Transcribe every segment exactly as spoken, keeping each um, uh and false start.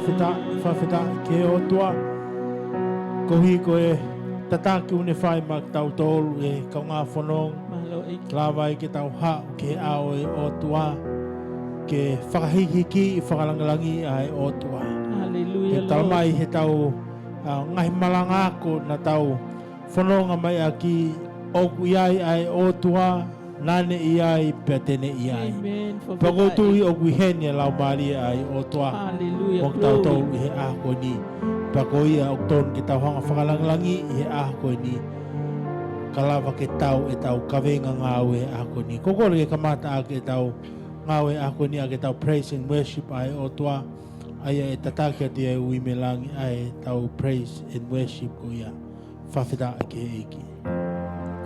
Fakafetaʻi, fakafetaʻi ki he ʻOtua. Koeʻuhi ko e tataki ʻoku ne fai maʻa kitautolu ʻe he kaungā fononga. Mālō ʻEiki. Lava ai ke tau haʻu ki he ʻao ʻo e ʻOtua, ke fakahīkihikiʻi, fakalāngilangiʻi ʻa e ʻOtua. Haleluia, Lord. He talamai ʻe heʻetau, ʻa, ngaahi malanga ako naʻa tau fononga mai ʻaki, ʻoku ʻi ai ʻa e ʻOtua, naʻa ne ʻi ai pea te ne ʻi ai. Amen. Pea ʻoku ou tui ʻoku ʻi heni ʻa e Laumālie ʻa e ʻOtua. Hallelujah. Mo kitautolu ʻi he ʻaho ko eni. Pea ko ia ʻoku totonu ke tau hanga ʻo fakalāngilangiʻi ʻi he ʻaho ko eni. Ka lava ke tau ʻetau kaveinga ngāue he ʻaho ko eni. Ko e kole ke kamata ʻaki ʻetau ngāue he ʻaho ko eni ʻaki ʻetau praise and worship ʻa e ʻOtua. ʻA ia ʻe tataki atu ia ʻe Uimelangi ʻa ʻetau praise and worship ko ia. Fakafetaʻi ki he ʻEiki.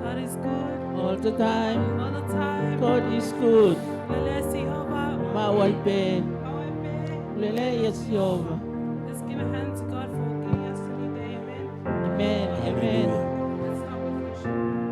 God is good. All the time. All the time. God is good. Lelei ʻa Sihova. Maʻu ai pē. Maʻu ai pē. Lelei ʻa Sihova. Let's give a hand to God for giving us a new day. Amen. Amen. Amen. Hallelujah. Let's start with worship.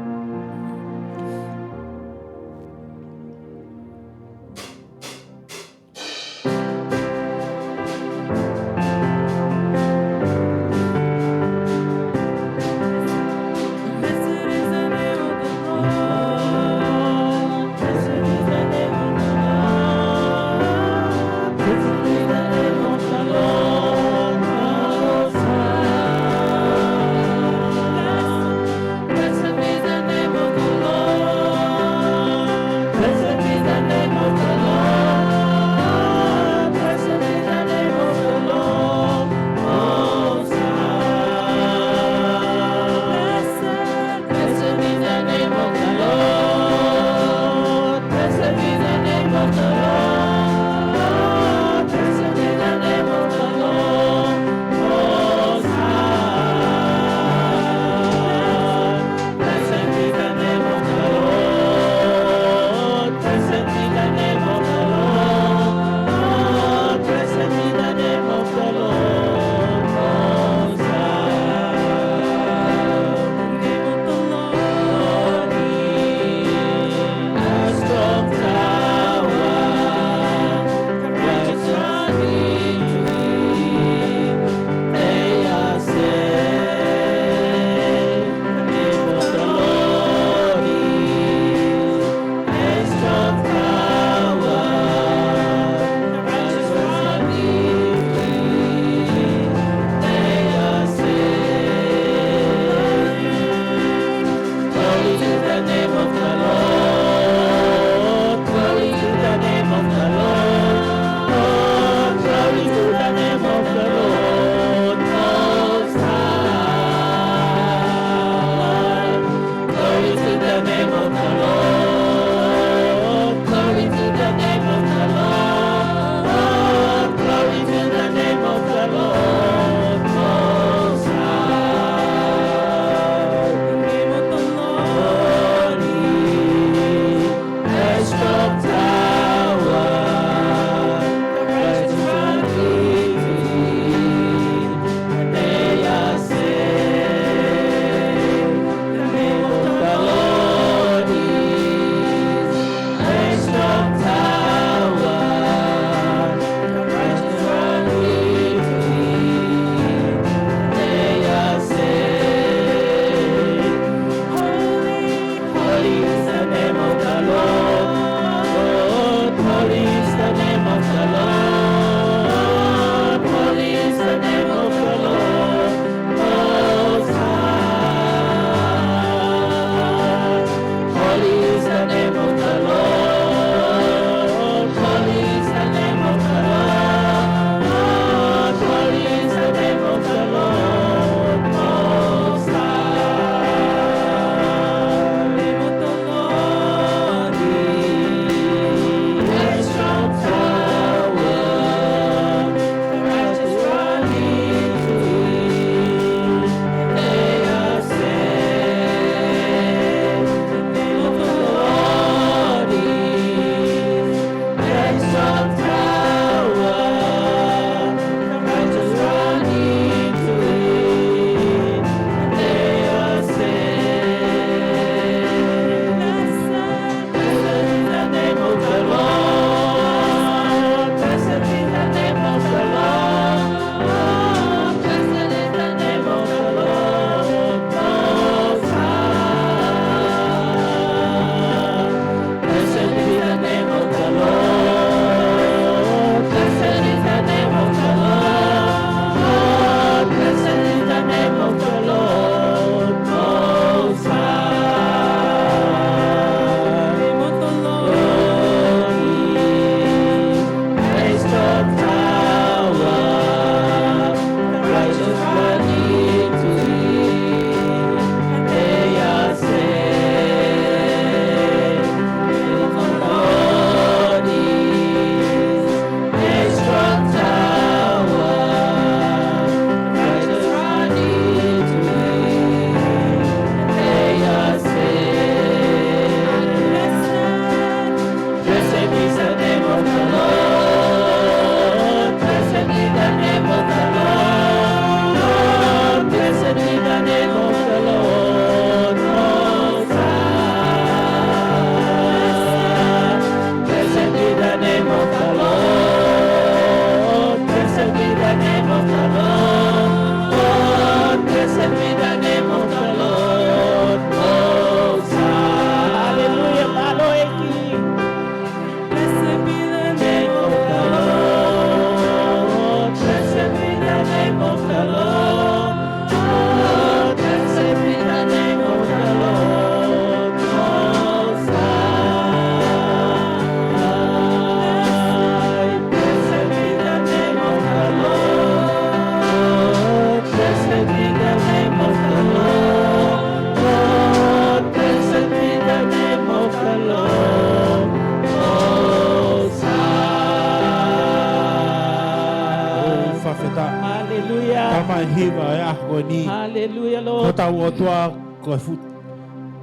Hiva ʻo e ʻaho ni. Hallelujah, Lord. Ko hotau ʻOtua ko e fuʻu,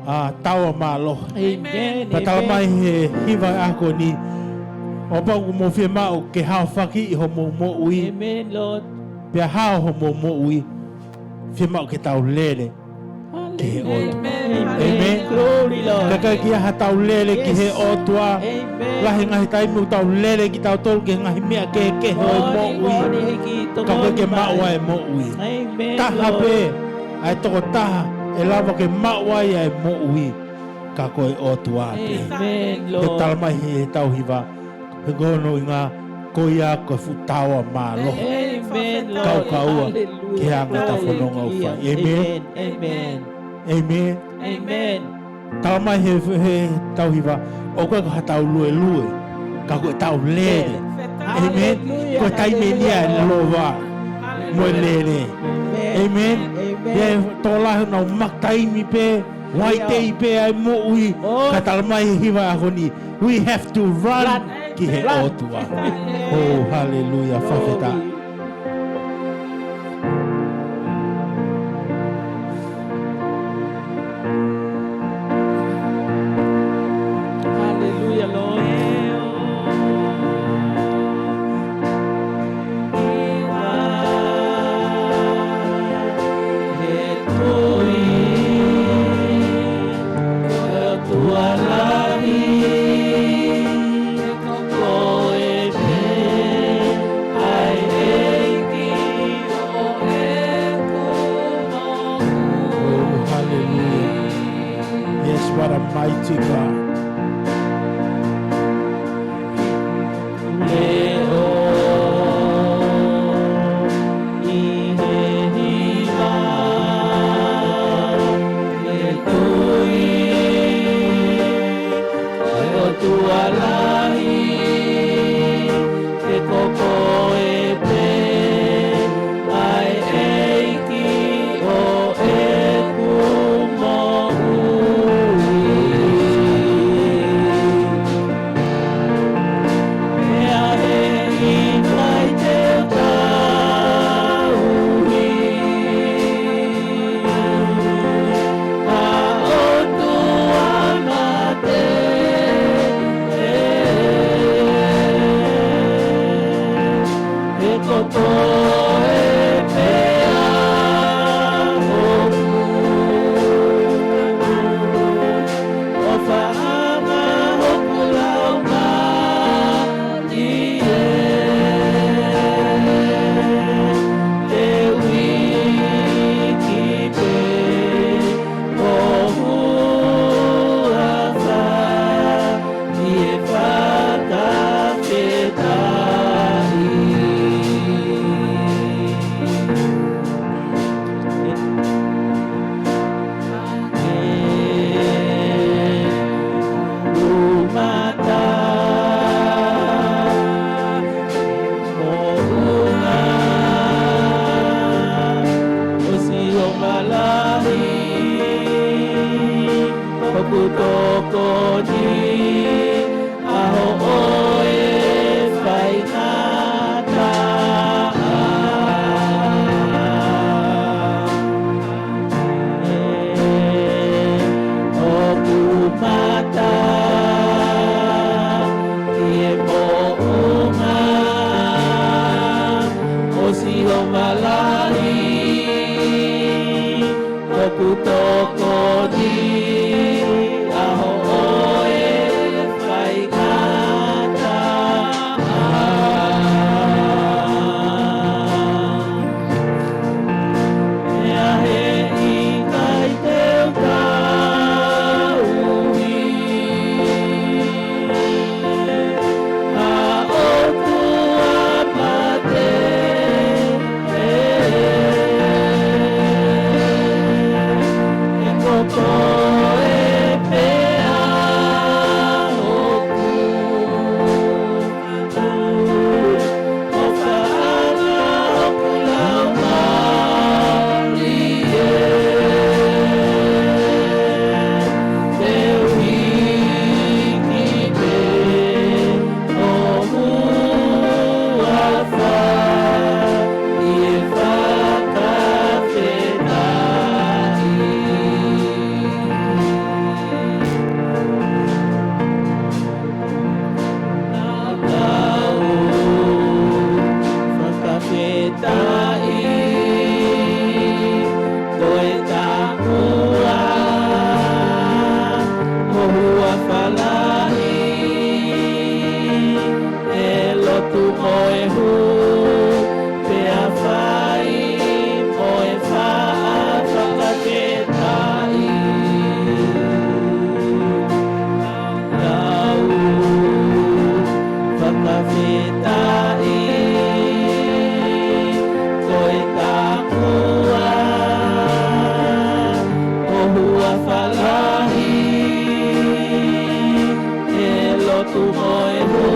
ʻa, taua mālohi. Amen. Pea tala mai he hiva ʻo e ʻaho ni, ʻo kapau ʻoku mou fiemaʻu ke haofaki ʻi hoʻomou moʻui. Amen, Lord. Pea hao hoʻomou moʻui, fiemaʻu ke tau lele ki he ʻOtua. Amen. Amen. Glory, Lord. Kae ʻikai ke ʻi ai haʻatau lele ki he ʻOtua. Amen. Lahi e ngaahi taimi ʻoku tau lele kitautolu ki he ngaahi meʻa kehekehe ʻo e moʻui. Ka ʻoku ʻikai ke maʻu ai e moʻui. Amen, Lord. Taha pē ʻa e tokotaha ʻe lava ke maʻu ai ʻa e moʻui, ka ko e ʻOtua pē. Amen, Lord. He tala mai he tau hiva, he ko hono ʻuhinga, ko ia ko e fuʻu taua mālohi. Amen, Lord. Kaukaua ki he anga ʻetau fononga ʻoku fai. Amen. Amen. Amen. Amen. Tala mai he, he tau hiva, ʻoku ʻikai ko haʻatau luelue, ka ko ʻetau lele. Amen. Hallelujah. Ko e taimi eni ia ʻa e lova mo e lele. Amen. Amen. He tokolahi ʻoku nau maka taimi pē, vaitei pē ʻa e moʻui, ka tala mai he hiva ʻo e ʻaho ni, we have to run ki he ʻOtua. Oh, hallelujah. Fakafetaʻi. Hallelujah, Lord. Oh, hallelujah. Yes, what a mighty God. Leʻo ʻi he hiva, he tui, ʻo e ʻOtua lahi, he ko koe pē ʻa e ʻEiki ʻo ʻeku moʻui. Meʻa he ʻikai te u tauhi, ʻa e ʻOtua mate. He ko koe pē ʻa hoku ʻofaʻanga, hoku laumālie. Te u hiki pē ho huafa ʻi he fakafetaʻi. Lumata moʻunga ʻo Sihova lahi, ʻoku tokoni ʻa hoʻo faingataʻa. ʻOku mata ki he moʻunga ʻo Sihova lahi, ʻoku tokoni ʻa hoʻo faingataʻa. Meʻa he ʻikai te u tauhi, ʻa e ʻOtua mate. Lahi, ʻe lotu mo e hū, pea fai mo e faʻa fakafetaʻi. Tau fakafetaʻi, ko e tākua ʻo e huafa lahi, ʻe lotu mo e hū,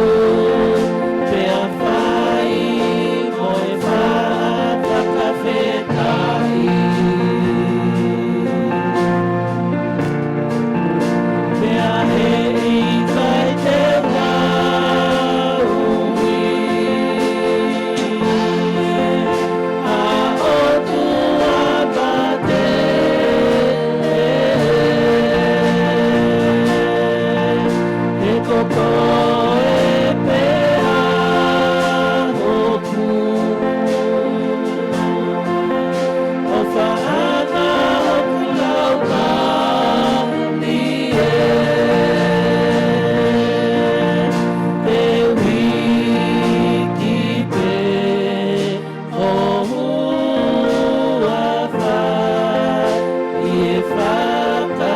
pea fai mo e faʻa fakafetaʻi. Pea heʻikai te u tauhi ha ʻotua mate, he ko koe pē ʻa hoku ʻofaʻanga, hoku laumālie, ʻe uiki pē ho huafa ʻi he fakafetaʻi.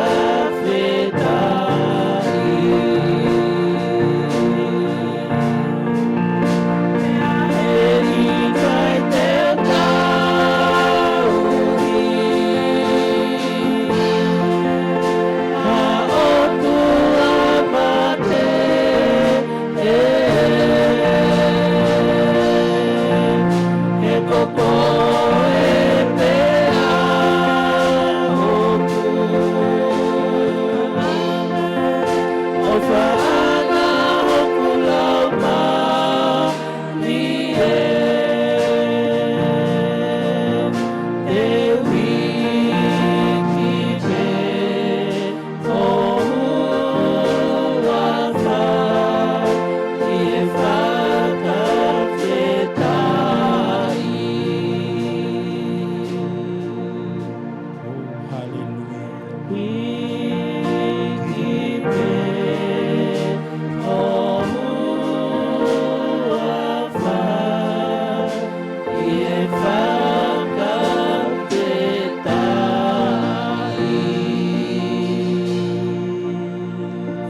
Pea heʻikai te u tauhi ha ʻotua mate, he ko koe pē ʻa hoku ʻofaʻanga, hoku laumālie, ʻe uiki pē ho huafa ʻi he fakafetaʻi. Oh, haleluia. Uiki pē ho huafa ʻi he fakafetaʻi.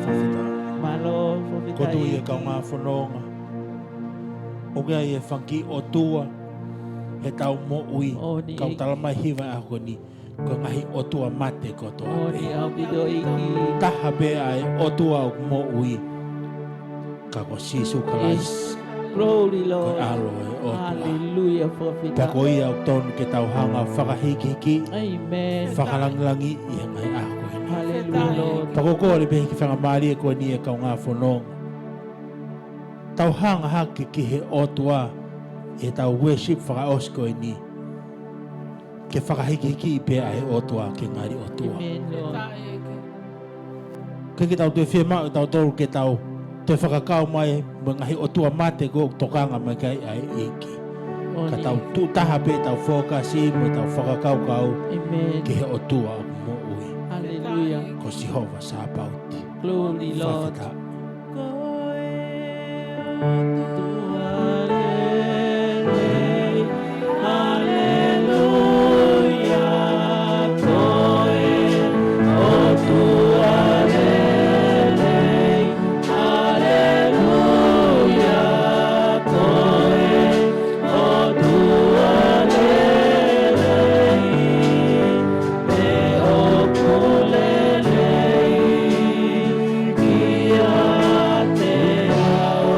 Fakafetaʻi. Mālō, fakafetaʻi. Ko e tui e kaungā fononga, ʻoku ʻi ai e fanga kiʻi ʻotua heʻetau moʻui. Moʻoni. Kau tala mai hiva ʻaho ni, ko e ngaahi ʻotua mate kotoa pē. Moʻoni ʻaupito ʻEiki. Taha pē ʻa e ʻOtua ʻoku moʻui, ka ko Sīsū Kalaisi. Yes. Glory, Lord. Ko e ʻAlo ʻo e ʻOtua. Hallelujah, fakafetaʻi. Pea ko ia ʻoku totonu ke tau hanga ʻo fakahīkihikiʻi, amen, fakalāngilangiʻi he ngaahi ʻaho ko eni. Hallelujah, Lord. Pea ʻoku ou kole pē ki he faingamālie ko eni e kaungā fononga, tau hanga hake ki he ʻOtua ʻi heʻetau worship fakaʻosi ko eni, ke fakahīkihikiʻi pē ʻa e ʻOtua ke ngali ʻOtua. Amen, Lord. ʻIkai ke tau toe fiemaʻu ʻe tautolu ke tau toe fakakau mai mo e ngaahi ʻotua mate ko ē ʻoku tokanga mai ki ai ʻa e ʻEiki. Moʻoni. Ka tau tuʻu taha pē ʻetau fokasi mo ʻetau fakakaukau, amen, ki he ʻOtua ʻoku moʻui. Hallelujah. Ko Sihova Sāpaoti. Glory, Lord. Fakafetaʻi. Ko e ʻOtua lelei, haleluia, ko e ʻOtua lelei, haleluia, ko e ʻOtua lelei, ʻe ʻoku lelei kiate au.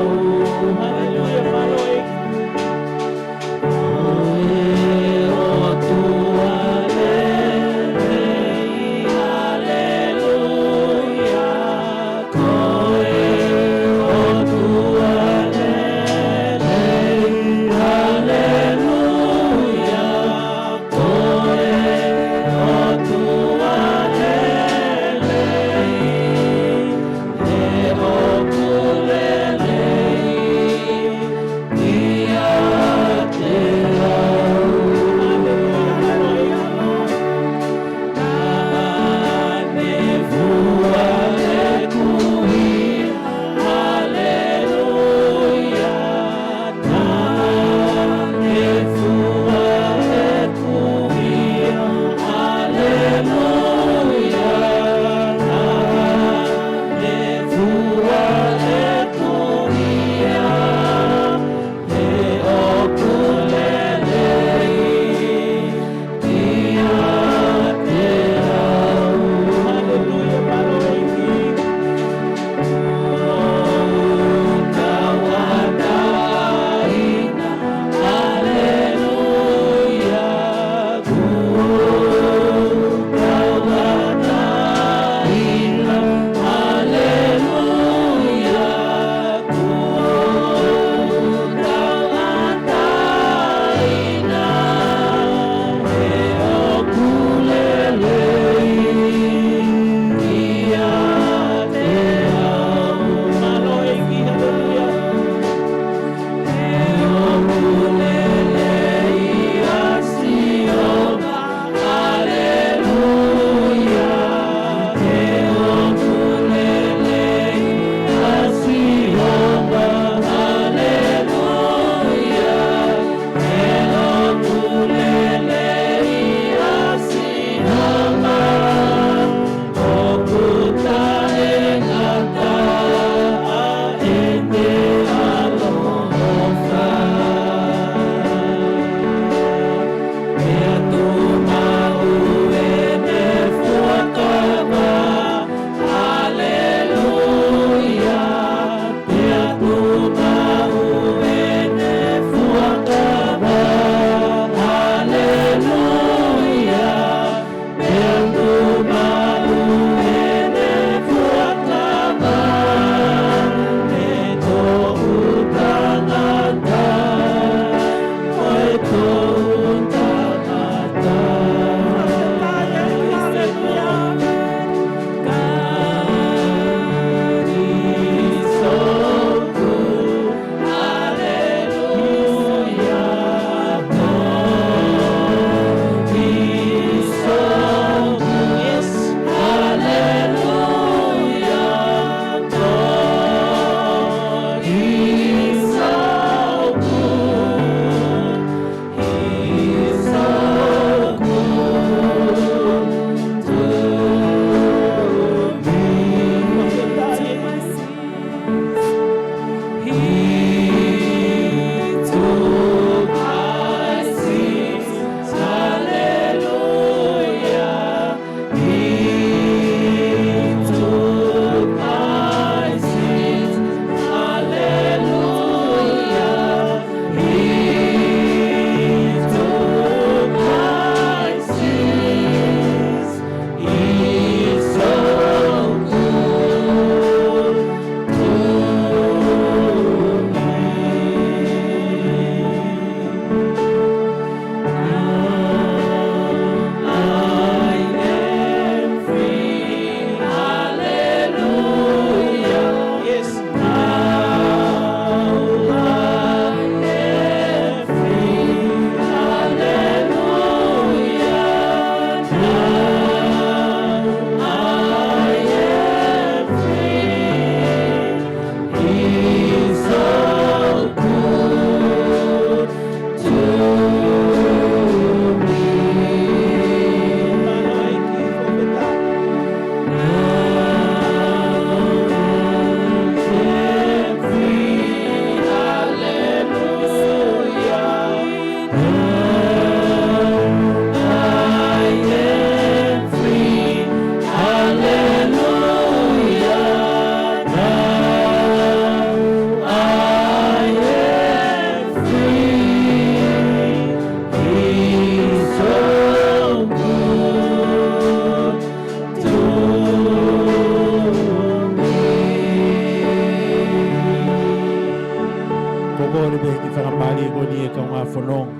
Mālie ko eni e kaungā fononga,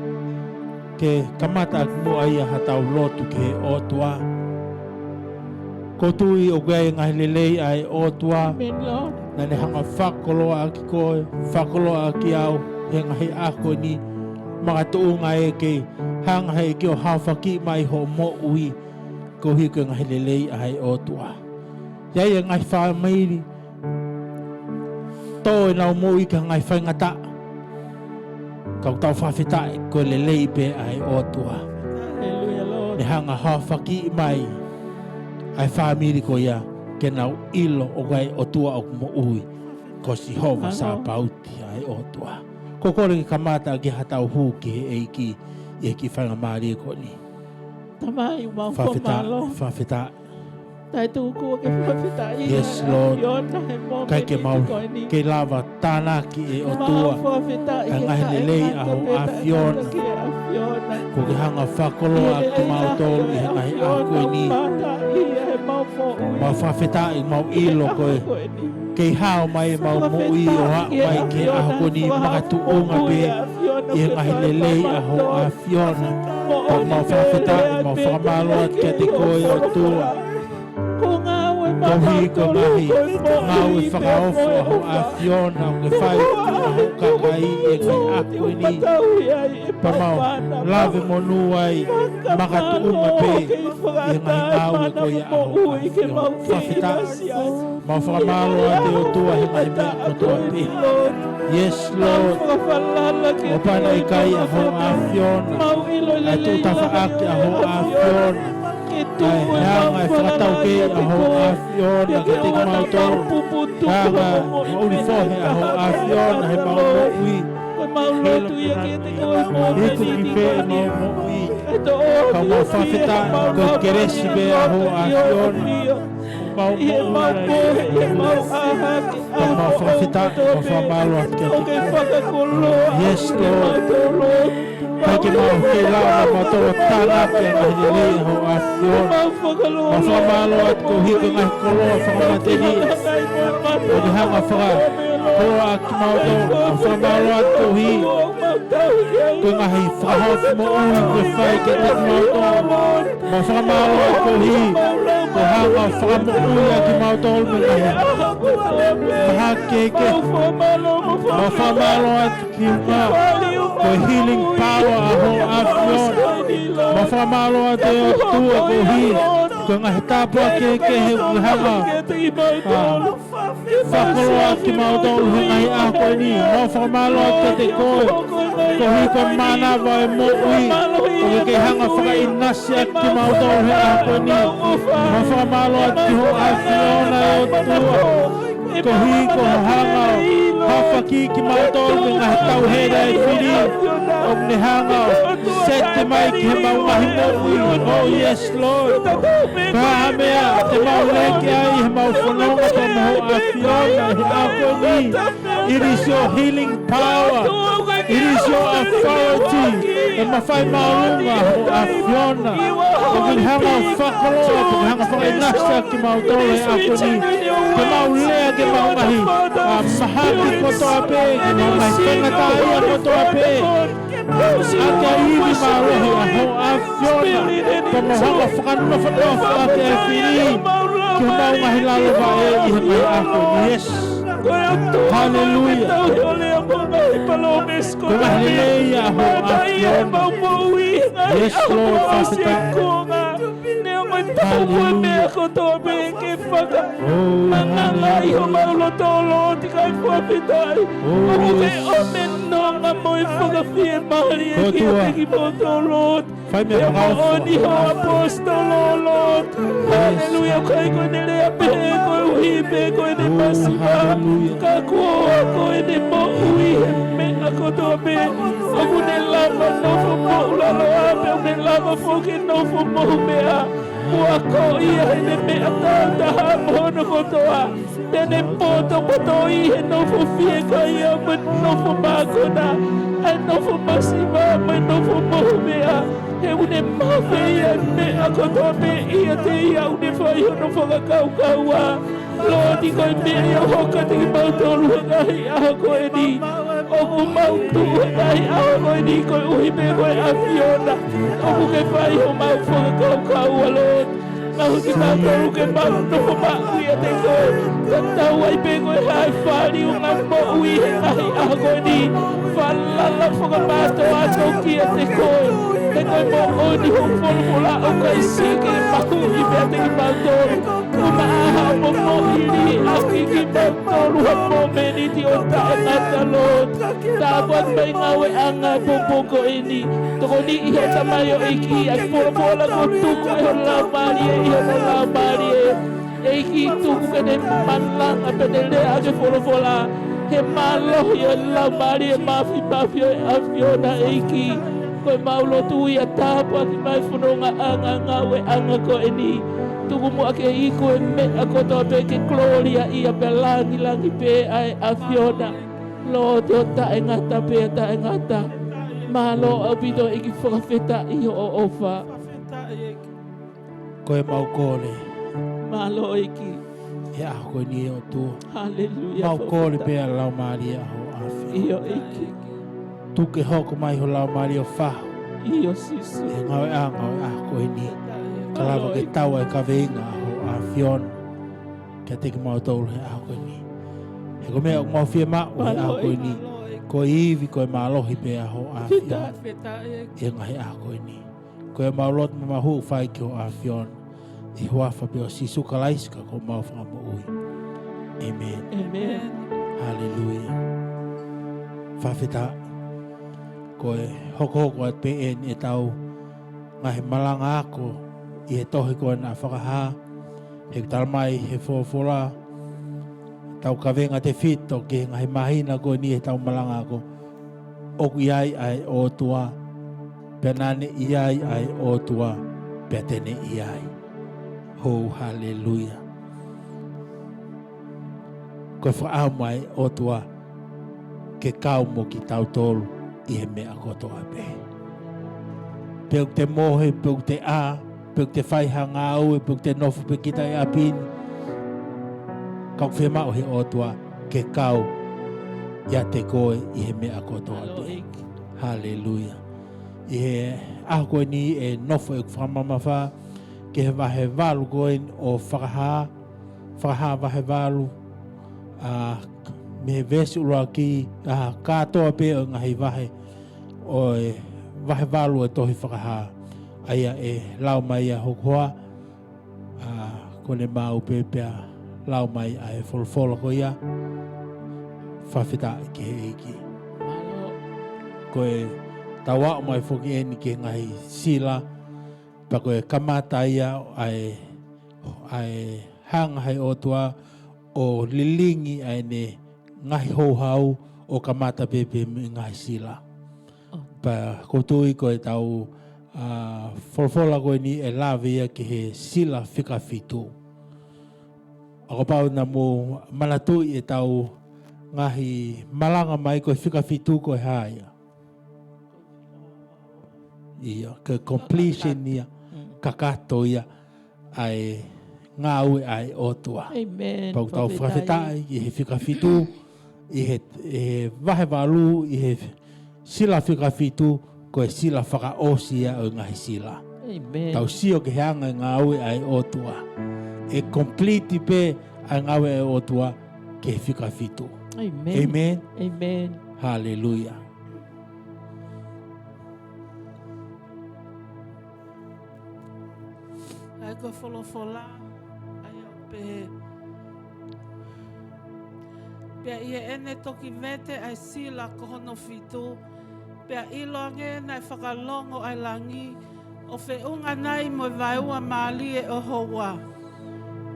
ke kamata ʻaki muʻa ia haʻatau lotu ki he ʻOtua. ʻOku ou tui ʻoku ʻi ai e ngaahi lelei ʻa e ʻOtua. Amen, Lord. Naʻa ne hanga ʻo fakakoloa ʻaki koe, fakakoloa ʻaki au, he ngaahi ʻaho ko eni, makatuʻunga ʻi he kei hanga ʻe he ʻEiki ʻo haofaki mai hoʻo moʻui, koeʻuhi ko e ngaahi lelei ʻa e ʻOtua. ʻI ai e ngaahi fāmili, tō ʻenau moʻui ki he ngaahi faingataʻa. Ka ʻoku tau fakafetaʻi ko e lelei pē ʻa e ʻOtua. Hallelujah, Lord. Ne hanga ʻo haofaki mai ʻa e fāmili ko ia ke nau ʻilo ʻoku ʻi ai e ʻOtua ʻoku moʻui, ko Sihova Sāpaoti ʻa e ʻOtua. Ko e kole ke kamata ʻaki haʻatau hū ki he ʻEiki ʻi he kiʻi faingamālie ko eni. Tamai, mau fakamālō. Fakafetaʻi, fakafetaʻi. Taʻetuku ke fakafetaʻi. Yes, Lord. ʻAfiona he mōmeniti ko eni. ʻIkai ke mau kei lava tānaki ʻe ʻOtua. Mau fakafetaʻi he ngaahi lelei ʻa ho ʻAfiona. Ko e ke hanga ʻo fakakoloa ʻaki kimautolu ʻi he ngaahi ʻaho ko eni. Mau fakafetaʻi, mau ʻilo ko e kei hao mai ʻemau moʻui ʻo aʻu mai ki he ʻaho ko eni makatuʻunga pē ʻi he ngaahi lelei ʻa ho ʻAfiona. Pea mau fakafetaʻi, mau fakamālō atu kiate koe ʻOtua. Koeʻuhi ko e ngaahi ngāue fakaofo ʻa ho ʻAfiona ʻoku ke fai ʻi ho kakai ʻi he ngaahi ʻaho ko eni. Pea mau lave monū ai makatuʻunga pē ʻi he ngaahi ngāue ko ia ʻa ho ʻAfiona. Fakafetaʻi. Mau fakamālō atu ʻOtua he ngaahi meʻa kotoa pē. Yes, Lord. ʻO kapau naʻe ʻikai ʻa ho ʻAfiona, ʻa e tuʻu tafaʻaki ʻa ho ʻAfiona, ʻa e hanga ʻe fakataukei ʻa ho ʻAfiona kiate kimautolu, hanga ʻo ʻuli fohe ʻa ho ʻAfiona he mau moʻui. Ko e mau lotu ia kiate koe mo e moʻui. Ka mau fakafetaʻi ko e kelesi pē ʻa ho ʻAfiona. Mau moʻui ai. Ka mau fakafetaʻi, mau fakamālō atu kiate koe. Yes, Lord. ʻIkai ke mau kei lava ʻo tānaki ʻa e ngaahi lelei ʻa ho ʻAfiona. Mau fakamālō atu koeʻuhi ko e ngaahi koloa fakamatelie. ʻOku ke hanga ʻo fakakoloa ʻaki kimautolu. Mau fakamālō atu koeʻuhi ko e ngaahi fakahaofi moʻui ʻoku ke fai kiate kimautolu. Mau fakamālō atu koeʻuhi ko e hanga ʻo fakamoʻui ʻa kimautolu mei he ngaahi mahaki kehekehe. Mau fakamālō atu ki he ʻuhinga ko e healing power ʻa ho ʻAfiona. Mau fakamālō atu ʻOtua koeʻuhi ko e ngaahi tāpuaki kehekehe ʻoku ke hanga ʻo fakakoloa ʻaki kimautolu he ngaahi ʻaho ko eni. Mau fakamālō atu kiate koe koeʻuhi ko e mānava ʻo e moʻui ʻoku ke kei hanga ʻo fakaʻinasi ʻaki kimautolu he ʻaho ko eni. Mau fakamālō atu ki ho ʻAfiona ʻOtua. Koeʻuhi ko hoʻo hanga ʻo haofaki kimautolu mei he ngaahi tauhele ʻa e fili ʻoku ne hanga ʻo seti mai ki heʻemau ngaahi moʻui. Oh, yes, Lord. Ko e hā ha meʻa te mau lea ki ai heʻemau fononga pea mo ho ʻAfiona he ʻaho ko eni. It is your healing power. It is your authority. ʻE mafai māʻolunga ho ʻAfiona. ʻOku ke hanga ʻo fakakoloa, ʻoku ke hanga ʻo fakaʻinasi ʻaki kimautolu he ʻaho ko eni. Ke mau lea ki heʻemau ngaahi, ʻa, mahaki kotoa pē, ki heʻemau ngaahi faingataʻaʻia kotoa pē. ʻA e ivi mālohi ʻa ho ʻAfiona. Pea mau hanga ʻo fakanofonofo ʻaki ʻa e fili ki heʻemau ngaahi lalo vaʻe ʻi he ngaahi ʻaho ko eni. Yes. Hallelujah. Ko e ngaahi lelei ʻa ho ʻAfiona. Yes, Lord, fakafetaʻi. Neongo e tau ko e meʻa kotoa pē ke fakamangala ʻi homau loto, Lord, ʻikai fakafetaʻi. ʻOku ke ʻomi e nonga mo e fakafiemālie kiate kimautolu, Lord. Fai meʻa fakaofo. He moʻoni ho ʻaposetolo, Lord. Haleluia, ʻikai ko ʻene lea pehē koeʻuhi pē ko ʻene masiva. Ka ko ʻene moʻui he meʻa kotoa pē. ʻOku ne lava nofo moʻulaloa pea ʻoku ne lava foki nofo moʻumeʻa. Kuo akoʻi ia heʻene meʻa tauʻatāina mo hono kotoa. Te ne potopoto ʻi he nofo fiekaia mo e nofo mākona, ʻa e nofo masiva mo e nofo moʻumeʻa. He ʻoku ne mafeia e meʻa kotoa pē ʻiate ia ʻoku ne fai hono fakakaukaua. Lord, ko e meʻa ia ʻoku hoko kiate kimautolu he ngaahi ʻaho ko eni. ʻO ʻOku mau tuʻu he ngaahi ʻaho ko eni koeʻuhi pē ko e ʻAfiona. ʻOku ke fai homau fakakaukau, Lord. Mau ki mau tolu ke mau nofo maʻu ʻiate koe. Tatau ai pē ko e hā e fāliunga moʻui he ngaahi ʻaho ko eni. Falala fakamātoato kiate koe. He ko e moʻoni hoʻo folofola ʻoku ʻikai siʻi ke mahuʻi meiate kimautolu. Ko e maʻa ha moʻui liʻaki kimautolu ha momeniti ʻo taʻengata, Lord. Tāpuakiʻi mai ngāueʻanga pongipongi ko eni. Tokoniʻi ho tamaioʻeiki ʻa e folofola kuo tuku ʻe ho Laumālie ʻi hono laumālie. ʻEiki, tuku ke ne malanga pea ne lea ʻaki e folofola he mālohi ʻo e Laumālie Māfimafi ʻo e ʻAfiona, ʻEiki. Ko ʻemau lotu ia, tāpuakiʻi mai fonongaʻanga ngāueʻanga ko eni. Tuku muʻa ke iku e meʻa kotoa pē ke kolōliaʻia pea langilangiʻia pē ʻa e ʻAfiona. Lord, ʻo taʻengata pea taʻengata. Mālō ʻaupito ʻEiki, fakafetaʻi hoʻo ʻofa. Ko ʻemau kole. Mālō ʻEiki. ʻI he ʻaho ko eni ʻe ʻOtua. Haleluia, Mau kole fakafetaʻi. Pea Laumālie ʻa ho ʻAfio. ʻIo ʻEiki. Tuku ke hoko mai ho Laumālie ʻo fahu. ʻIo Sīsū. ʻI he ngāueʻanga ʻo e ʻaho ko eni. Ka lava ke tau ʻa e kaveinga ʻa ho ʻAfiona kiate kimautolu he ʻaho ko eni. He ko e meʻa ʻoku mau fiemaʻu he ʻaho ko eni. Ko e ivi, ko e mālohi pē ʻa ho ʻAfiona. Fakafetaʻi. ʻI he ngaahi ʻaho ko eni. Ko ʻemau lotu mo ʻemau hū fai ki ho ʻAfiona. ʻI he huafa pē ʻo Sīsū Kalaisi ko homau Fakamoʻui. ʻĒmeni. ʻĒmeni. Haleluia. Fakafetaʻi. Ko e hokohoko atu pē eni ʻetau ngaahi malanga ako ʻi he tohi ko ena ʻa Fakahā. He ʻoku tala mai he folofola, tau kavenga tefito ki he ngaahi māhina ko eni ʻetau malanga ako. ʻOku ʻi ai ʻa e ʻOtua, pea naʻa ne ʻi ai ʻa e ʻOtua, pea te ne ʻi ai. Hou, haleluia. Ko e fakaʻamu ʻa e ʻOtua ke kau mo kitautolu ʻi he meʻa kotoa pē. Pe ʻoku te mohe, pe ʻoku te ʻā, pe ʻoku te fai ha ngāue, pe ʻoku te nofo pē kita ʻi ʻapi ni. Ka ʻoku fiemaʻu he ʻOtua ke kau ʻiate koe ʻi he meʻa kotoa pē. Haleluia. ʻI he ʻaho ko eni ʻe nofo ʻeku fakamamafa ki he vahe valu ko eni ʻo Fakahā, Fakahā vahe valu, ʻa, mei he veesi ʻuluaki, ʻa, kātoa pē ʻo e ngaahi vahe, ʻo e vahe valu ʻo e tohi Fakahā. ʻA ia ʻe lau mai ʻa hoku hoa, ʻa, ko ʻene maʻu pē pea lau mai ʻa e folofola ko ia, fakafetaʻi ki he ʻEiki. Ko e tau aʻu mai foki eni ki he ngaahi sila, pea ko e kamata ia ʻa e, ʻa e hanga he ʻOtua ʻo lilingi ʻa ʻene ngaahi houhau ʻo kamata pē pē mei he ngaahi sila. Pea ʻoku ou tui ko ʻetau, ʻa, folofola ko eni ʻe lave ia ki he sila fika fitu. ʻA, kapau naʻa mou manatuʻi ʻetau ngaahi malanga mai ko e fika fitu ko e hā ia? ʻIo, ko e completion ia, kakato ia ʻa e ngāue ʻa e ʻOtua. ʻĒmeni. Pea ʻoku tau fakafetaʻi ʻi he fika fitu, ʻi he, ʻi he vahe valu, ʻi he sila fika fitu, ko e sila fakaʻosi ia ʻo e ngaahi sila. ʻĒmeni. Tau sio ki he anga e ngāue ʻa e ʻOtua. ʻE complete pē ʻa e ngāue ʻa e ʻOtua ki he fika fitu. ʻĒmeni. ʻĒmeni. ʻĒmeni. Haleluia. ʻA ia ko e folofola, ʻa ia ʻoku pehē: Pea ʻi heʻene toki vete ʻa e sila ko hono fitu, pea ʻiloange naʻe fakalongo ʻa e langi, ʻo feʻunga nai mo e vaeua mālie ʻo houa.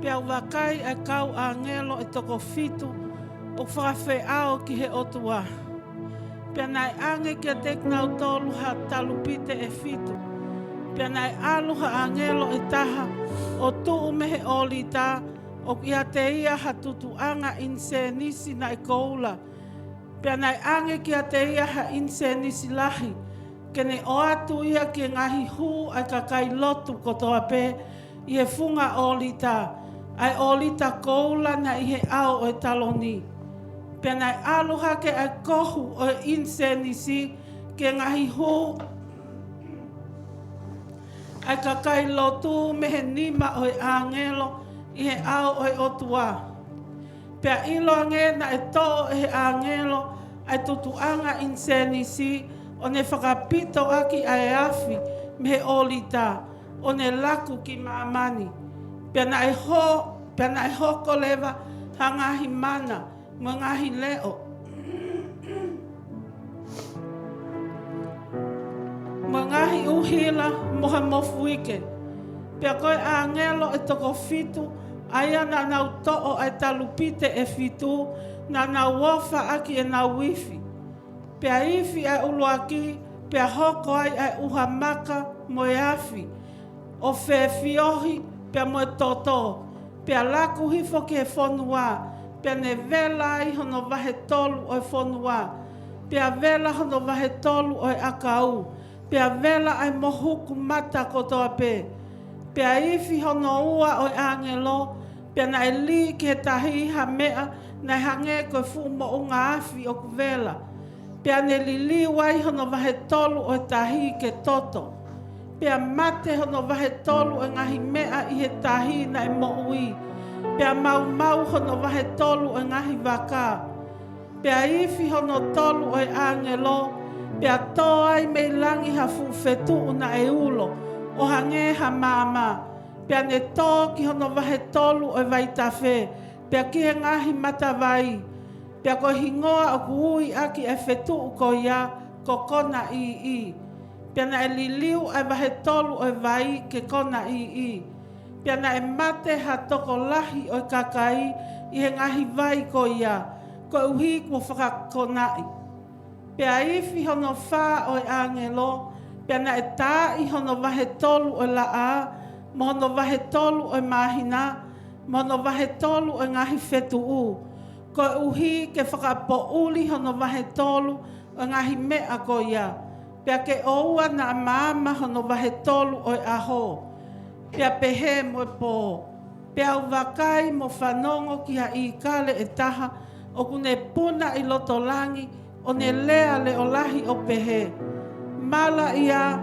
Pea u vakai ʻa e kau ʻāngelo ʻe toko fitu ʻoku fakafeʻao ki he ʻOtua. Pea naʻe ʻange kiate kinautolu ha talupite ʻe fitu. Pea naʻe ʻalu ha ʻāngelo ʻe taha ʻo tuʻu mei he ʻōlita, ʻoku ʻiate ia ha tutuʻanga ʻinisēnisi naʻe koula. Pea naʻe ʻange kiate ia ha ʻinisēnisi lahi, ke ne ʻoatu ia ki he ngaahi hū ʻa e kakai lotu kotoa pē ʻi he funga ʻōlita, ʻa e ʻōlita koula naʻe ʻi he ʻao ʻo e taloni. Pea naʻe ʻalu hake ʻa e kohu ʻo e ʻinisēnisi ki he ngaahi hū ʻa e kakai lotu mei he nima ʻo e ʻāngelo ʻi he ʻao ʻo e ʻOtua. Pea ʻiloange naʻe toʻo ʻe he ʻāngelo ʻa e tutuʻanga ʻinisēnisi ʻo ne fakapito ʻaki ʻa e afi mei he ʻōlita ʻo ne laku ki māmani. Pea naʻe ho-, pea naʻe hoko leva ha ngaahi mana mo e ngaahi leʻo, mo e ngaahi ʻuhila mo ha mofuike. Pea ko e ʻāngelo ʻe toko fitu, ʻa ia naʻa nau toʻo ʻa e talupite ʻe fitu, naʻa nau ofa ʻaki ʻenau ifi. Pea ifi ʻa e ʻuluaki, pea hoko ai ʻa e ʻuha maka mo e afi, ʻo fefiohi pea mo e toto, pea laku hifo ki he fonua, pea ne vela ai hono vahe tolu ʻo e fonua, pea vela hono vahe tolu ʻo e ʻakau, pea vela ʻa e mohuku mata kotoa pē. Pea ifi hono ua ʻo e ʻāngelo, pea naʻe lī ki he tahi ha meʻa naʻe hangē ko e fuʻu moʻunga afi ʻoku vela. Pea ne liliu ai hono vahe tolu ʻo e tahi ke toto. Pea mate hono vahe tolu ʻo e ngaahi meʻa ʻi he tahi naʻe moʻui. Pea maumau hono vahe tolu ʻo e ngaahi vaka. Pea ifi hono tolu ʻo e ʻāngelo, pea tō ai mei langi ha fuʻu fetuʻu naʻe ulo, ʻo hangē ha maama. Pea ne tō ki hono vahe tolu ʻo e vaitafe, pea ki he ngaahi matavai. Pea ko e hingoa ʻoku ui ʻaki ʻa e fetuʻu ko ia ko Konaʻīʻī. Pea naʻe liliu ʻa e vahe tolu ʻo e vai ke Konaʻīʻī. Pea naʻe mate ha tokolahi ʻo e kakai ʻi he ngaahi vai ko ia, koeʻuhi kuo fakakonaʻi. Pea ifi hono fā ʻo e ʻāngelo, pea naʻe taaʻi hono vahe tolu ʻo e laʻā, mo hono vahe tolu ʻo e māhina, mo hono vahe tolu ʻo e ngaahi fetuʻu, koeʻuhi ke fakapoʻuli hono vahe tolu ʻo e ngaahi meʻa ko ia, pea ke ʻoua naʻa maama hono vahe tolu ʻo e ʻaho, pea pehē mo e pō. Pea u vakai mo fanongo ki ha ʻīkale ʻe taha ʻoku ne puna ʻi loto langi, ʻo ne lea leʻo lahi ʻo pehē, Malaʻia,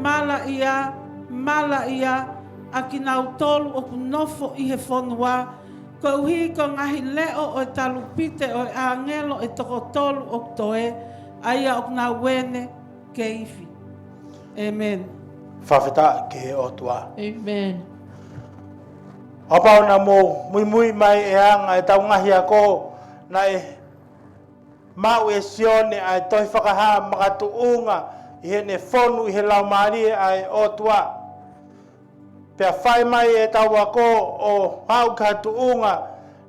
malaʻia, malaʻia, ʻa kinautolu ʻoku nofo ʻi he fonua, koeʻuhi ko e ngaahi leʻo ʻo e talupite ʻo e ʻāngelo ʻe toko tolu ʻoku toe, ʻa ia ʻoku nau ene ke ifi. ʻĒmeni. Fakafetaʻi ki he ʻOtua. ʻĒmeni. Kapau naʻa mou muimui mai e anga ʻetau ngaahi ako, naʻe maʻu ʻe Sione ʻa e tohi Fakahā makatuʻunga ʻi heʻene fonu ʻi he Laumālie ʻa e ʻOtua. Pea fai mai ʻetau ako ʻo aʻu ki ha tuʻunga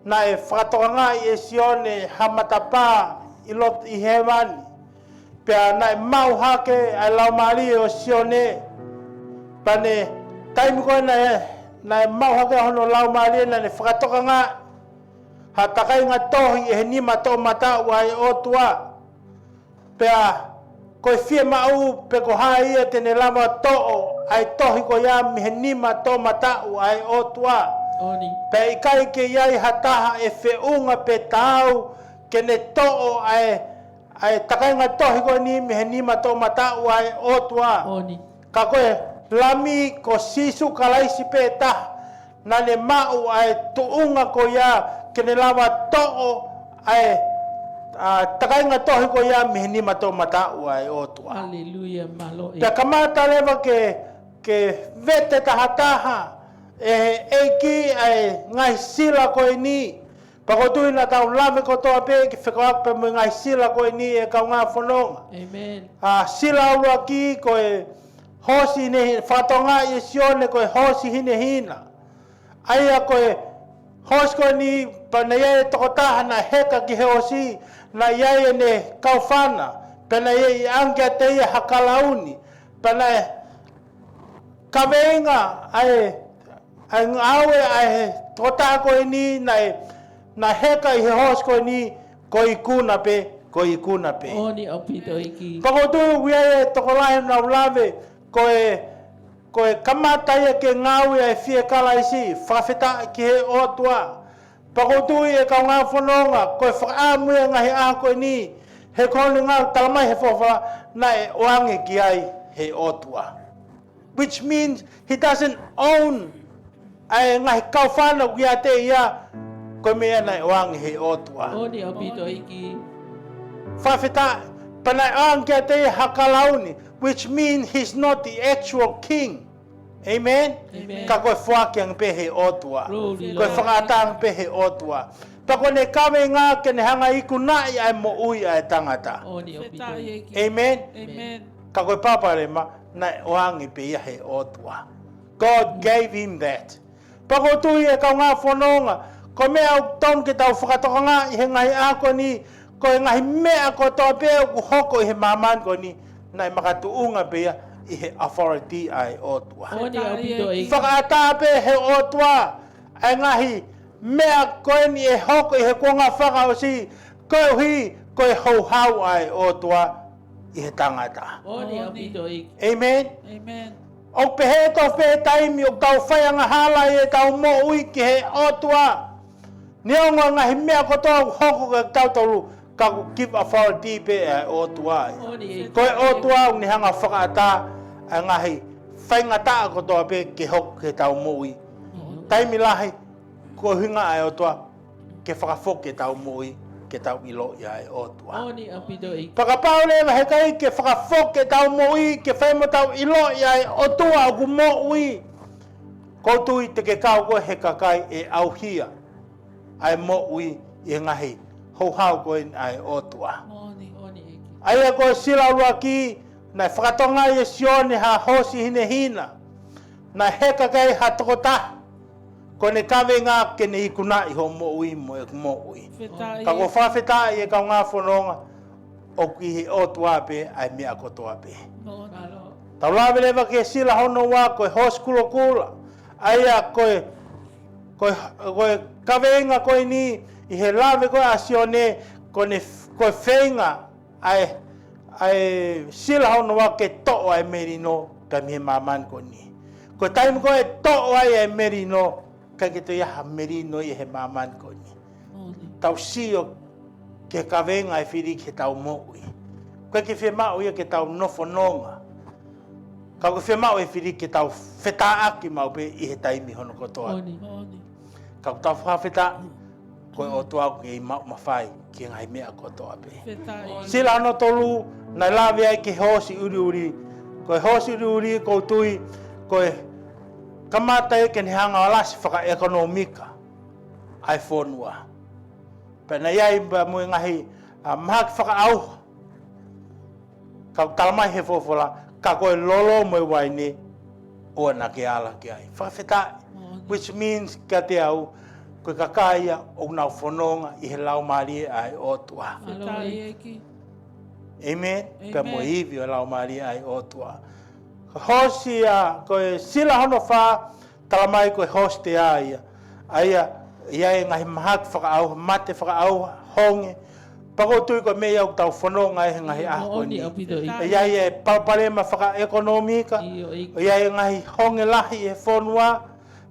naʻe fakatokangaʻi ʻe Sione ha matapā ʻi loto ʻi hēvani. Pea naʻe maʻu hake ʻa e Laumālie ʻo Sione. Pea ne taimi ko ē naʻe, naʻe maʻu hake hono laumālie naʻa ne fakatokangaʻi ha takainga tohi ʻe he nima toʻomataʻu ʻa e ʻOtua. Pea ko e fiemaʻu pe ko hai ia te ne lava toʻo ʻa e tohi ko ia mei he nima toʻomataʻu ʻa e ʻOtua. ʻOni. Pea ʻikai ke ʻi ai ha taha ʻe feʻunga pe taau ke ne toʻo ʻa e, ʻa e takainga tohi ko eni mei he nima toʻomataʻu ʻa e ʻOtua. ʻOni. Ka ko e Lami ko Sīsū Kalaisi pē taha naʻa ne maʻu ʻa e tuʻunga ko ia ke ne lava toʻo ʻa e, ʻa, takainga tohi ko ia mei he nima toʻomataʻu ʻa e ʻOtua. Haleluia, mālō ʻEiki. Pea kamata leva ke, ke vete tahataha ʻe he ʻEiki ʻa e ngaahi sila ko eni. Pea ʻoku ou tui naʻa tau lave kotoa pē ke fekauʻaki pē mo e ngaahi sila ko eni ʻe kaungā fononga. ʻĒmeni. ʻA, sila ʻuluaki ko e hoosi hinehina, fakatokangaʻi ʻe Sione ko e hoosi hinehina. ʻA ia ko e hoosi ko eni pea naʻe ʻi ai e tokotaha naʻe heka ki he hoosi, naʻe ʻi ai ʻene kaufana, pea naʻe ʻiate ia ha kalauni, pea naʻe kaveinga ʻa e, ʻa e ngāue ʻa e tokotaha ko eni naʻe, naʻe heka ʻi he hoosi ko eni ko e ikuna pē, ko e ikuna pē. ʻOni ʻaupito ʻEiki. Pea ʻoku ou tui ʻoku ʻi ai e tokolahi naʻa nau lave, ko e, ko e kamata ia ke ngāue ʻa e fie Kalaisi, fakafetaʻi ki he ʻOtua. Pea ʻoku ou tui ʻe kaungā fononga, ko e fakaʻamu ia ʻa e ngaahi ʻaho ko eni, he ko hono ʻuhinga ʻoku talamai he folofola naʻe ʻoange ki ai he ʻOtua. Which means he doesn't own ʻa e ngaahi kaufana ʻoku ʻiate ia, ko e meʻa naʻe ʻoange he ʻOtua. Moʻoni ʻaupito ʻEiki. Fakafetaʻi, pea naʻe ʻoange kiate ia ha kalauni, which means he's not the actual king. Amen? Amen. Ka ko e foaki ange pē he ʻOtua. Glory, Lord. Ko e fakaʻatā ange pē he ʻOtua. Pea ko ʻene kaveinga ke ne hanga ʻo ikunaʻi ʻa e moʻui ʻa e tangata. Moʻoni ʻaupito. Fakafetaʻi ʻEiki. Amen? Amen. Ka ko e palopalema, naʻe ʻoange pē ia he ʻOtua. God gave him that. Pea ʻoku ou tui ʻe kaungā fononga, ko e meʻa ʻoku totonu ke tau fakatokangaʻi he ngaahi ʻaho ko eni, ko e ngaahi meʻa kotoa pē ʻoku hoko ʻi he māmani ko eni, naʻe makatuʻunga pē ia ʻi he authority ʻa e ʻOtua. Moʻoni ʻaupito ʻEiki. Fakaʻatā pē he ʻOtua ʻa e ngaahi meʻa ko eni ʻe hoko ʻi he kuonga fakaʻosi, koeʻuhi ko e houhau ʻa e ʻOtua ʻi he tangata. Moʻoni ʻaupito ʻEiki. Amen? Amen. ʻOku pehē tofu pē he taimi ʻoku tau faiangahala ai ʻetau moʻui ki he ʻOtua. Neongo e ngaahi meʻa kotoa ʻoku hoko kiate kitautolu, ka ʻoku give authority pē ʻa e ʻOtua ia. Moʻoni ʻEiki. Ko e ʻOtua ʻoku ne hanga ʻo fakaʻatā ʻa e ngaahi faingataʻa kotoa pē ke hoko ki heʻetau moʻui. Moʻoni. Taimi lahi, ko e ʻuhinga ʻa e ʻOtua ke fakafoki ʻetau moʻui ke tau ʻiloʻi ʻa e ʻOtua. Moʻoni ʻaupito ʻEiki. Pea kapau leva he ʻikai ke fakafoki ʻetau moʻui ke fai mo tau ʻiloʻi ʻa e ʻOtua ʻoku moʻui, ʻoku ou tui te ke kau koe he kakai ʻe ʻauhia ʻa e moʻui ʻi he ngaahi houhau ko eni ʻa e ʻOtua. Moʻoni, moʻoni ʻEiki. ʻA ia ko e sila ʻuluaki, naʻe fakatokangaʻi ʻe Sione ha hoosi hinehina. Naʻe heka ki ai ha tokotaha. Ko ʻene kaveinga ke ne ikunaʻi hoʻo moʻui mo ʻeku moʻui. Fakafetaʻi. Ka ʻoku ou fakafetaʻi ʻe kaungā fononga, ʻoku ʻi he ʻOtua pē ʻa e meʻa kotoa pē. Moʻoni. Tau lave leva ki he sila hono ua, ko e hoosi kulokula. ʻA ia ko e, ko e, ko e kaveinga ko eni ʻi he lave ko ē ʻa Sione, ko ʻene, ko e feinga ʻa e, ʻa e sila hono ua ke toʻo ʻa e melino pea mei he māmani ko eni. Ko e taimi ko ē ʻe toʻo ai ʻa e melino, ʻikai ke toe ʻi ai ha melino ia he māmani ko eni. Moʻoni. Tau sio ki he kaveinga ʻa e fili ki heʻetau moʻui. ʻIkai ke fiemaʻu ia ke tau nofo nonga. Ka ʻoku fiemaʻu ʻe he fili ke tau fetāʻaki maʻu pē ʻi he taimi hono kotoa. Moʻoni. Moʻoni. Ka ʻoku tau fakafetaʻi, ko e ʻOtua ʻoku kei maʻu mafai ki he ngaahi meʻa kotoa pē. Fakafetaʻi. Sila hono tolu, naʻe lave ai ki he hoosi ʻuliʻuli. Ko e hoosi ʻuliʻuli ʻoku ou tui, ko e kamata ia ke ne hanga ʻo alasi fakaʻekonōmika ʻa e fonua. Pea naʻe ʻi ai pea mo e ngaahi, ʻa, mahaki fakaʻauha. Ka ʻoku talamai he folofola, ka ko e lolo mo e uaine, ʻoua naʻa ke ala ki ai. Fakafetaʻi. Moʻoni. Which means, kiate au, ko e kakai ia ʻoku nau fononga ʻi he Laumālie ʻa e ʻOtua. Fakafetaʻi ʻEiki. Amen. Pea mo e, amen, ivi ʻo e Laumālie ʻa e ʻOtua. Ko e hoosi ia, ko e sila hono fā, talamai ko e hoosi tea ia. ʻA ia, ʻi ai e ngaahi mahaki fakaʻauha, mate fakaʻauha, honge. Pea ʻoku ou tui ko e meʻa ia ʻoku tau fononga ai he ngaahi ʻaho ko eni. Moʻoni ʻaupito ʻEiki. ʻI ai e palopalema fakaʻekonōmika. ʻIo ʻEiki. ʻI ai e ngaahi honge lahi he fonua.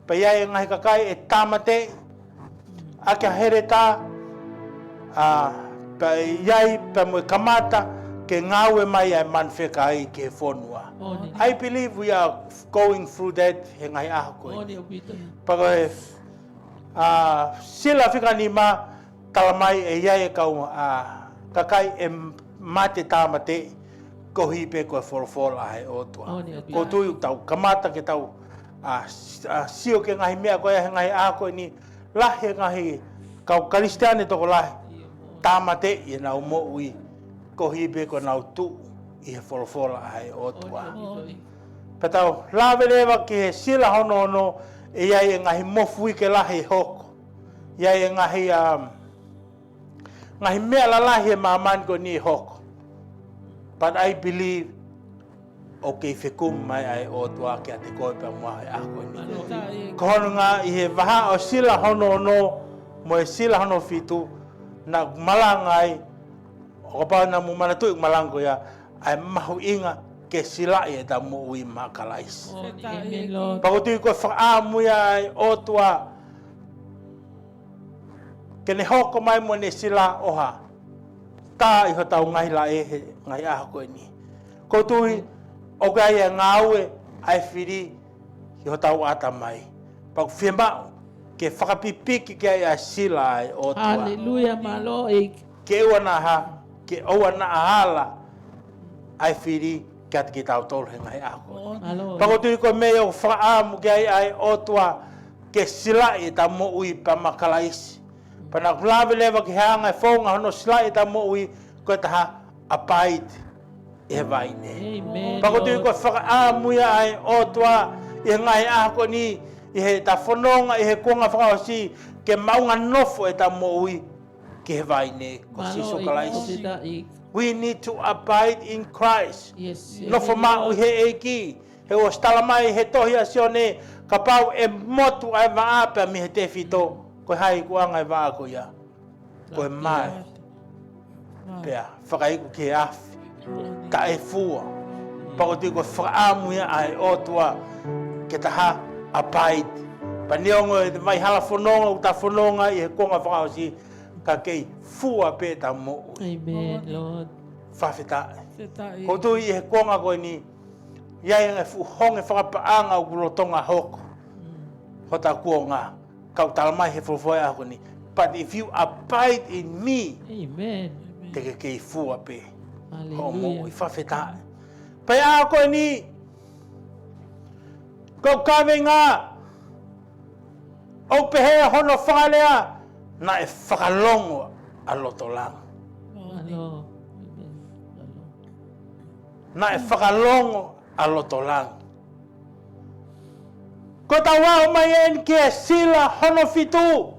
Pea ʻi ai e ngaahi kakai ʻe tāmateʻi ʻaki ha heletā, ʻa, pea ʻi ai pea mo e kamata ke ngāue mai ʻa e manu fekai ki he fonua. Moʻoni. I believe we are going through that he ngaahi ʻaho ko eni. Moʻoni ʻaupito. Pea ko e, ʻa, sila fika nima, talamai ʻe ʻi ai e kau, ʻa, kakai ʻe mate tāmateʻi, koeʻuhi pē ko e folofola ʻa e ʻOtua. Moʻoni ʻaupito. ʻOku ou tui ʻoku tau kamata ke tau, ʻa, s-, ʻa, sio ki he ngaahi meʻa ko ia he ngaahi ʻaho ko eni, lahi e ngaahi kau Kalisitiane tokolahi, tāmateʻi ʻenau moʻui, koeʻuhi pē ko ʻenau tuʻu ʻi he folofola ʻa e ʻOtua. Moʻoni ʻaupito. Pea tau lave leva ki he sila hono ono, ʻe ʻi ai e ngaahi mofuike lahi ʻe hoko. ʻI ai e ngaahi, um, ngaahi meʻa lalahi he māmani ko eni ʻe hoko. But I believe ʻoku kei fekumi mai ʻa e ʻOtua kiate koe pea mo au he ʻaho ko eni. Fakafetaʻi. Ko hono ʻuhinga ʻi he vahaʻa ʻo e sila hono ono mo e sila hono fitu, naʻa ku malanga ai, ʻo kapau naʻa mou manatuʻi ʻeku malanga ko ia, ʻa e mahuʻinga ke silaʻi ʻetau moʻui maʻa Kalaisi. Fakafetaʻi. Amen, Lord. Pea ʻoku ou tui ko e fakaʻamu ia ʻa e ʻOtua ke ne hoko mai mo ʻene sila ʻo ha tā ʻi hotau ngaahi laʻe he ngaahi ʻaho ko eni. ʻOku ou tui ʻoku ʻi ai e ngāue ʻa e fili ʻi hotau ʻatamai. Pea ʻoku fiemaʻu ke fakapipiki ki ai ʻa e sila ʻa e ʻOtua. Haleluia, mālō ʻEiki. Ke ʻoua naʻa hā, ke ʻoua naʻa ala ʻa e fili kiate kitautolu he ngaahi ʻaho ko eni. Mālō. Pea ʻoku ou tui ko e meʻa ʻoku fakaʻamu ki ai ʻa e ʻOtua ke silaʻi ʻeta moʻui pea maʻa Kalaisi. Pea naʻa ku lave leva ki he anga e founga hono silaʻi ʻeta moʻui ko e taha, abide ʻi he vaine. Amen, Lord. Pea ʻoku ou tui ko e fakaʻamu ia ʻa e ʻOtua ʻi he ngaahi ʻaho ko eni, ʻi heʻeta fononga ʻi he kuonga fakaʻosi, ke maʻunga nofo ʻeta moʻui ki he vaine ko Sīsū Kalaisi. Mālō ʻEiki. We need to abide in Christ. Yes, yes. Nofo maʻu ʻi he ʻEiki. He ʻoku tala mai he tohi ʻa Sione, kapau ʻe motu ʻa e vaʻa pea mei he tefito, ko e hā ʻa e ikuʻanga ʻo e vaʻa ko ia? Ko e mae. Pea fakaiku ki he afi, taʻefua. Pea ʻoku ou tui ko e fakaʻamu ia ʻa e ʻOtua ke ta abide. Pea neongo e vai hala fononga ʻoku ta fononga ʻi he kuonga fakaʻosi, ka kei fua pē ʻeta moʻui. Amen, Lord. Fakafetaʻi. Fakafetaʻi. ʻOku ou tui ʻi he kuonga ko eni, ʻi ai e ngaahi fuʻu honge fakapaʻanga ʻoku lolotonga hoko hota kuonga. Ka ʻoku tala mai he folofola ʻaho ni, "But if you abide in me," Amen. Te ke kei fua pē. Hallelujah. Hoʻo moʻui. Fakafetaʻi. Pea ʻi he ʻaho ko eni, ko e kaveinga ʻoku pehē hono fakalea, naʻe fakalongo ʻa Loto Langi. Mālō. Naʻe fakalongo ʻa Loto Langi. Ko ʻetau aʻu mai eni ki he sila hono fitu.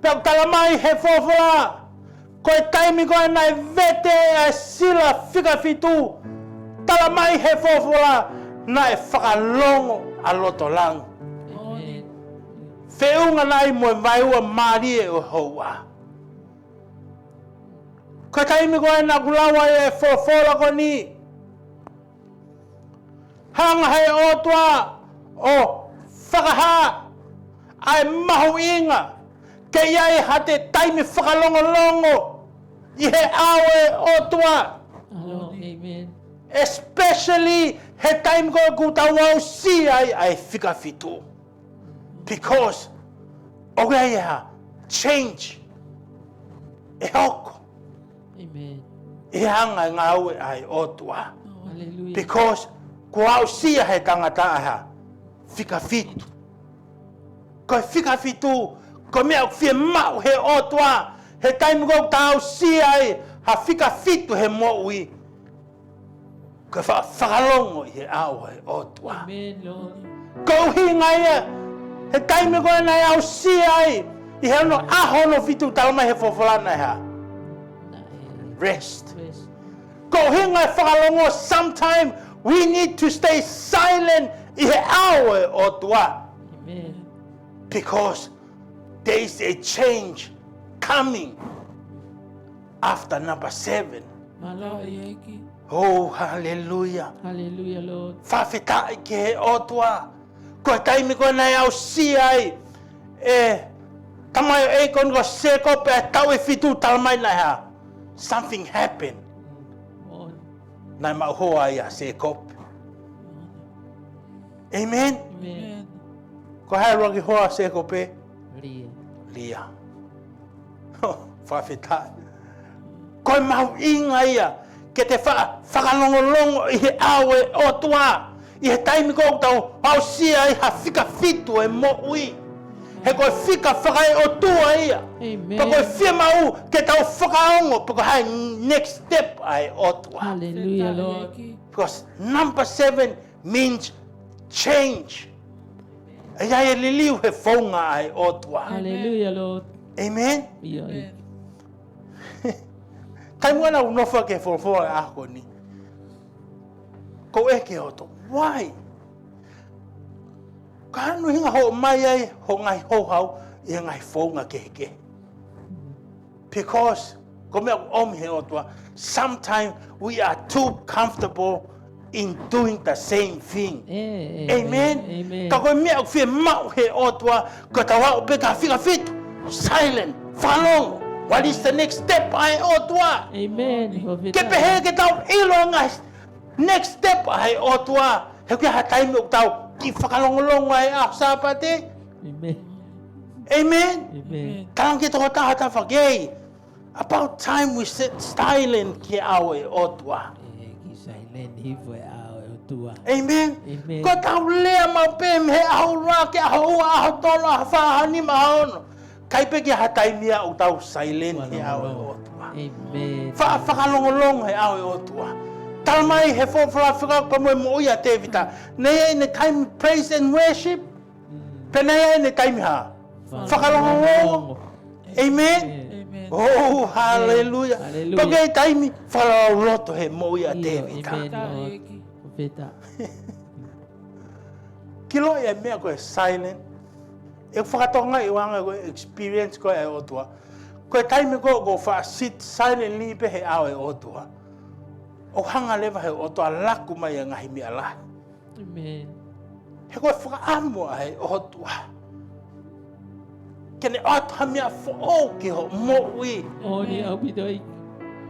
Pea ʻoku tala mai he folofola, ko e taimi ko ē naʻe vete ai ʻa e sila fika fitu, tala mai he folofola, naʻe fakalongo ʻa Loto Langi. Amen. Feʻunga nai mo e vaiua mālie ʻo e houa. Ko e taimi ko ē naʻa ku lau ai e folofola ko eni, hanga he ʻOtua ʻo fakahā ʻa e mahuʻinga ke ʻi ai haʻate taimi fakalongolongo ʻi he ʻao ʻo e ʻOtua. Mālō, amen. Especially he taimi ko ē ʻoku tau aʻusia ai ʻa e fika fitu. Because ʻoku ʻi ai ha change ʻe hoko. Amen. ʻI he anga e ngāue ʻa e ʻOtua. Hallelujah. Because kuo aʻusia he tangata ʻa e fika fitu. Ko e fika fitu, ko e meʻa ʻoku fiemaʻu he ʻOtua, he taimi ko ē ʻoku ta aʻusia ai ha fika fitu he moʻui, ko e fa-, fakalongo ʻi he ʻao ʻo e ʻOtua. Amen, Lord. Ko e ʻuhinga ia, he taimi ko ē naʻe aʻusia ai, ʻi he ono ʻaho hono fitu, tala mai he folofola naʻe hā? Rest. Rest. Ko e ʻuhinga e fakalongo, sometime we need to stay silent ʻi he ʻao ʻo e ʻOtua. Amen. Because there is a change coming after number seven. Mālō ʻEiki. Oh, hallelujah. Hallelujah, Lord. Fakafetaʻi ki he ʻOtua. Ko e taimi ko ē naʻe aʻusia ai e tamaioʻeiki ko Sēkope ʻa e taʻu ʻe fitu, tala mai naʻe hā? Something happened. Naʻe maʻu hoa ai ʻa Sēkope. Amen? Amen. Ko hai ʻuluaki hoa ʻo Sēkope? Lia. Lia. Fakafetaʻi. Ko e mahuʻinga ia ke te fa-, fakalongolongo ʻi he ʻao ʻo e ʻOtua. ʻI he taimi ko ē ʻoku tau aʻusia ai ha fika fitu e moʻui. He ko e fika fakaeʻotua ia. Amen. Pea ko e fiemaʻu ke tau fakaongo, pea ko hai next step ʻa e ʻOtua. Hallelujah, Lord. Because number seven means change. ʻE ʻi ai e liliu he founga ʻa e ʻOtua. Hallelujah, Lord. Amen? ʻIo, ʻio. Amen. Taimi ʻoku ou nofo ki he folofola ʻaho ni, ʻoku ou ʻeke ʻo ʻoto, why? Ko e hā hono ʻuhinga ʻoku ʻomai ai hoʻo ngaahi houhau ʻi he ngaahi founga kehekehe? Because, ko e meʻa ʻoku ʻomi he ʻOtua, sometimes we are too comfortable in doing the same thing. ʻĒ, ʻēmeni. ʻĒmeni. Ka ko e meʻa ʻoku fiemaʻu he ʻOtua, ko ʻetau aʻu pē ki he fika fitu. Silent. Fakalongo. What is the next step ʻa e ʻOtua? ʻĒmeni. Ke pehē ke tau ʻilo e ngaahi next step ʻa e ʻOtua. He ʻoku ʻi ai ha taimi ʻoku tau kiʻi fakalongolongo ai he ʻaho Sāpate. ʻĒmeni. ʻĒmeni. ʻĒmeni. Talaange ki he tokotaha tafaʻaki, about time we sit silent ki he ʻao ʻo e ʻOtua. ʻĒ, kiʻi silent hifo he ʻao ʻo e ʻOtua. ʻĒmeni. ʻĒmeni. Ko ʻetau lea maʻu pē mei he ʻaho ua ki he ʻaho ua, ʻaho tolu, ʻaho fā, ʻaho nima, ʻaho ono. ʻIkai pē ke ʻi ai ha taimi ia ʻoku tau silent he ʻao ʻo e ʻOtua. ʻĒmeni. Fa-, fakalongolongo he ʻao ʻo e ʻOtua. Talamai he folofola fekauʻaki mo e moʻui ʻa Tēvita. Naʻe ʻi ai ʻene taimi praise and worship. Mm. Pea naʻe ʻi ai ʻene taimi hā? Fakalongolongo. ʻĒmeni. ʻĒmeni. Oh, haleluia. Haleluia. Pea ko e taimi fakalongolongo he moʻui ʻa Tēvita. ʻĒmeni, Lord. Fakafetaʻi. Ke ʻilo e meʻa ko e silent. ʻE fakatokangaʻi ʻe au ʻa e experience ko ē ʻa e ʻOtua. Ko e taimi ko ē ʻoku ou faʻa sit silently pē he ʻao ʻo e ʻOtua, ʻoku hanga leva he ʻOtua ʻo laku mai e ngaahi meʻa lahi. ʻĒmeni. He ko e fakaʻamu ʻa e ʻOtua ke ne ʻoatu ha meʻa foʻou ki hoʻo moʻui. ʻOni ʻaupito ʻEiki.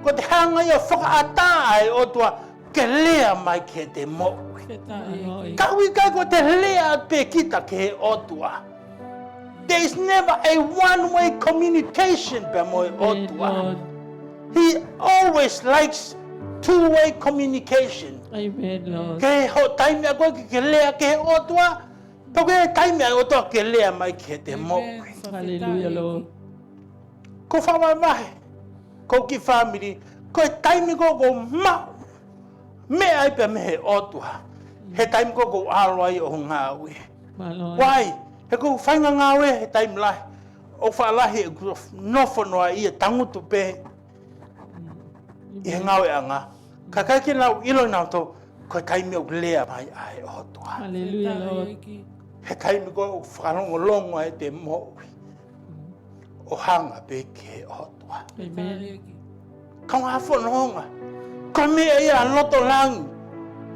Ko e hanga ia ʻo fakaʻatā ʻa e ʻOtua ke lea mai ki heʻete moʻui. Fakafetaʻi ʻEiki. Ka ʻoku ʻikai ko ʻete lea pē kita ki he ʻOtua. There is never a one-way communication pea mo e ʻOtua. ʻĒmeni, Lord. He always likes two-way communication. ʻĒmeni, Lord. Ke ʻi ai hoʻo taimi ʻa koe ke, ke lea ki he ʻOtua, pea ko e taimi ʻa e ʻOtua ke lea mai ki heʻete moʻui. ʻĒmeni. Hallelujah, Lord. Ko e fakavahevahe, ko e kiʻi family, ko e taimi ko ē ʻoku maʻu meʻa ai pē mei he ʻOtua he taimi ko ē ʻoku ʻalu ai hoʻo ngāue. Mālō. Why? He ko e faʻahinga ngāue he taimi lahi, ʻoku faʻa lahi ʻeku nofo noa ia tangutu pē ʻi he ngāueʻanga. Kae ʻikai ke nau ʻilo nautolu ko e taimi ʻoku lea mai ai e ʻOtua. Hallelujah, Lord. He taimi ko ē ʻoku fakalongolongo ai ʻete moʻui, ʻo hanga pē ki he ʻOtua. ʻĒmeni. Kaungā fononga, ko e meʻa ia ʻa loto langi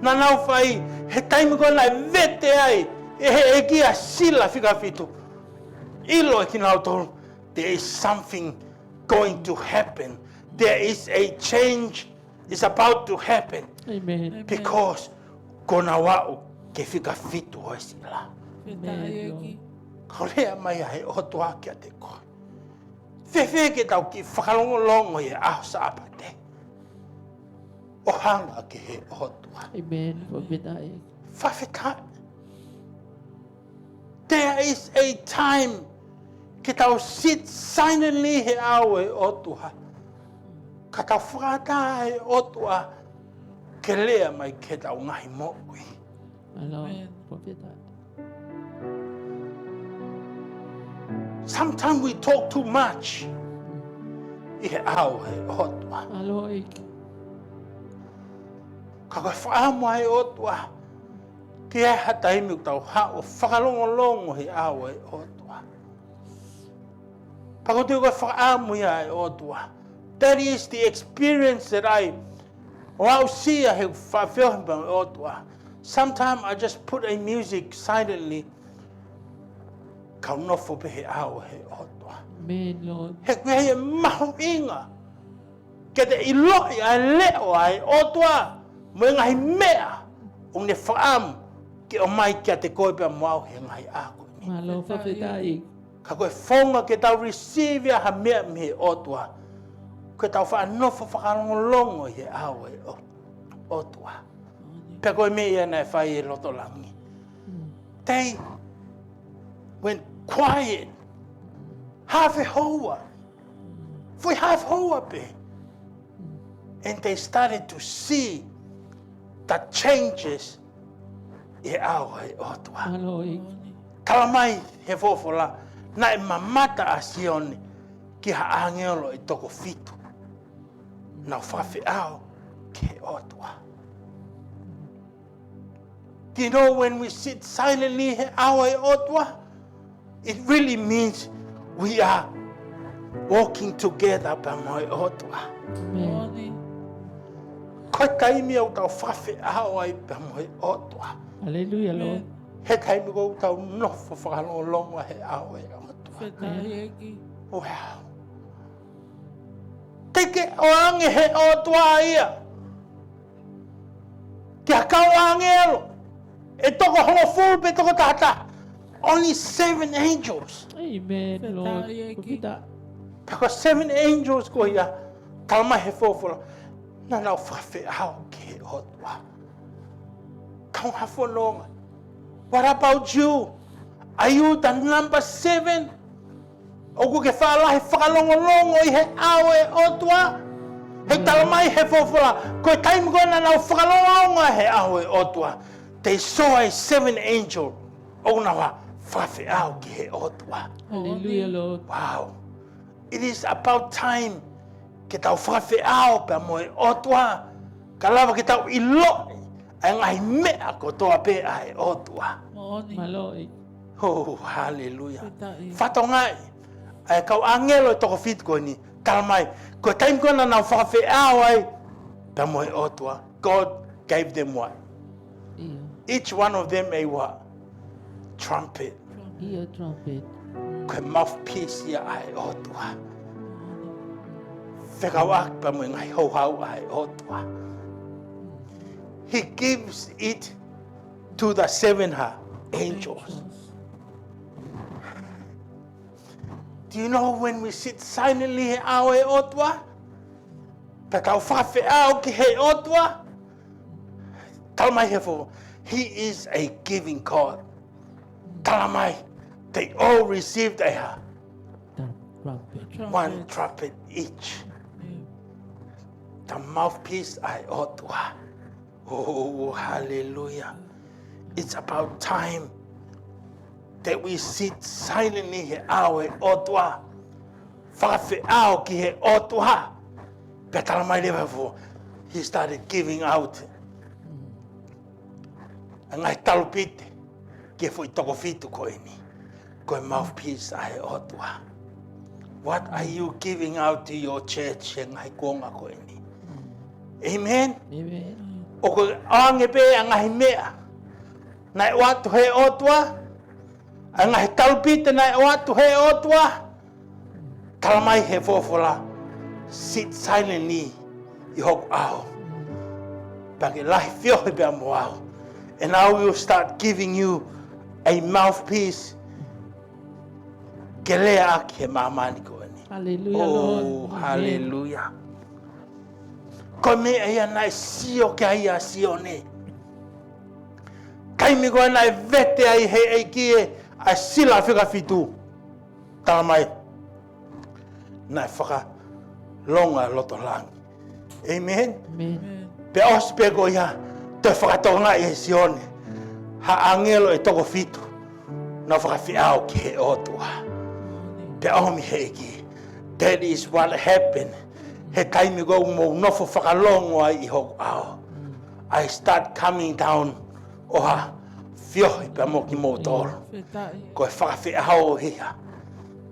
naʻa nau fai he taimi ko ē naʻe vete ai ʻe he ʻEiki ʻa Sila fika fitu. ʻIlo ʻe kinautolu, there is something going to happen. There is a change is about to happen. ʻĒmeni. Because kuo nau aʻu ki he fika fitu ʻo e Sila. ʻĒmeni, Lord. Ka ʻoku lea mai ʻa e ʻOtua kiate koe, fēfē ke tau kiʻi fakalongolongo ʻi he ʻaho Sāpate ʻo hanga ki he ʻOtua? ʻĒmeni. Fakafetaʻi. Fakafetaʻi. There is a time ke tau sit silently he ʻao ʻo e ʻOtua, ka tau fakaʻatā e ʻOtua ke lea mai ki heʻetau ngaahi moʻui. Mālō. ʻĒmeni. Fakafetaʻi. Sometimes we talk too much ʻi he ʻao ʻo e ʻOtua. Mālō ʻEiki. Ka ko e fakaʻamu ʻa e ʻOtua ke ʻi ai ha taimi ʻoku tau haʻu ʻo fakalongolongo he ʻao ʻo e ʻOtua. Pea ko e tui ko e fakaʻamu ia ʻa e ʻOtua. That is the experience that I, ʻo aʻusia he fakafeohi mo e ʻOtua. Sometimes I just put a music silently, kau nofo pē he ʻao ʻo e ʻOtua. ʻĒmeni, Lord. He ko e mahuʻinga ke te ʻiloʻi ʻa e leʻo ʻa e ʻOtua mo e ngaahi meʻa ʻoku ne fakaʻamu ke ʻomai kiate koe pea mo au he ngaahi ʻaho ko eni. Mālō. Fakafetaʻi. Ka ko e founga ke tau receive ʻa ha meʻa mei he ʻOtua, ko ʻetau faʻa nofo fakalongolongo ʻi he ʻao ʻo e ʻOtua. Pea ko e meʻa ia naʻe fai ʻe loto langi. Mm. They went quiet. Half a hour. Foʻi half hour pē. And they started to see the changes ʻi he ʻao ʻo e ʻOtua. Mālō ʻEiki. Talamai he folofola, naʻe mamata ʻa Sione ki ha ʻāngelo ʻe toko fitu. Nau fakafeʻao ki he ʻOtua. Do you know when we sit silently he ʻao ʻo e ʻOtua, it really means we are walking together pea mo e ʻOtua. ʻĒmeni. Ko Taimi ʻoku tau fakafeʻao ai pea mo e ʻOtua. Hallelujah, Lord. He taimi ʻoku tau nofo fakalongolongo he ʻao e ʻOtua. Fetaʻi ʻEiki. Wow. Teʻeki ʻoange he ʻOtua ia ki ha kau ʻāngelo ʻe toko hongofulu pe toko tahataha. Only seven angels. Amen, Lord. Fetaʻi ʻEiki. Pea ko e seven angels ko ia, talamai he folofola, naʻa nau fakafeʻao ki he ʻOtua. Kaungā fononga. What about you? Are you the number seven? ʻOku ke faʻa lahi fakalongolongo ʻi he ʻao e ʻOtua? He talamai he folofola, ko e taimi ko ē naʻa nau fakalongolongo he ʻao e ʻOtua, they saw a seven angel ʻoku nau fakafeʻao ki he ʻOtua. Hallelujah, Lord. Wow. It is about time ke tau fakafeʻao pea mo e ʻOtua. Ka lava ke tau ʻiloʻi ʻa e ngaahi meʻa kotoa pē ʻa e ʻOtua. Moʻoni. Mālō ʻEiki. Oh, hallelujah. Fetaʻi. Fakatokangaʻi ʻa e kau ʻāngelo ʻe toko fitu ko eni, talamai, ko e taimi ko ē naʻa nau fakafeʻao ai pea mo e ʻOtua, God gave them what? ʻIo. Each one of them a what? Trumpet. ʻIo, trumpet. Ko e mouthpiece ia ʻa e ʻOtua. Fekauʻaki pea mo e ngaahi houhau ʻa e ʻOtua. He gives it to the seven ha-, angels. Angels. Do you know when we sit silently he ʻao e ʻOtua? Pea tau fakafeʻao ki he ʻOtua. Talamai he fo, he is a giving God. Talamai, they all received a ha-, Trumpet. One trumpet each. Mm. The mouthpiece ʻa e ʻOtua. Oh, hallelujah. It's about time that we sit silently he ʻao e ʻOtua. Fakafeʻao ki he ʻOtua. Pea talamai leva fo, he started giving out ʻa e ngaahi talupite ki he foʻi toko fitu ko eni. Ko e mouthpiece ʻa e ʻOtua. What are you giving out to your church he ngaahi kuonga ko eni? Amen? Amen. ʻOku ʻoange pē ʻa e ngaahi meʻa naʻe ʻoatu he ʻOtua, ʻa e ngaahi talupite naʻe ʻoatu he ʻOtua. Talamai he folofola, sit silently ʻi hoku ʻao. Pea ke lahi fiohi pea mo au. And I will start giving you a mouthpiece ke leaʻaki he māmani ko eni. Hallelujah, Lord. Oh, amen. Hallelujah. Ko e meʻa ia naʻe sio ki ai ʻa Sione. Taimi ko ē naʻe vete ai he ʻEiki ʻa e sila fika fitu. Talamai, naʻe fakalongo loto langi. Amen? Amen. Pea ʻosi pē ko ia, toe fakatokangaʻi ʻe Sione ha ʻāngelo ʻe toko fitu naʻa nau fakafeʻao ki he ʻOtua. Pea ʻomi he ʻEiki. That is what happened. He taimi ko ē ʻoku mou nofo fakalongo ai ʻi hoku ʻao, I start coming down ʻo ha fiohi pea mo kimoutolu. Fetaʻi. Ko e fakafeʻao ia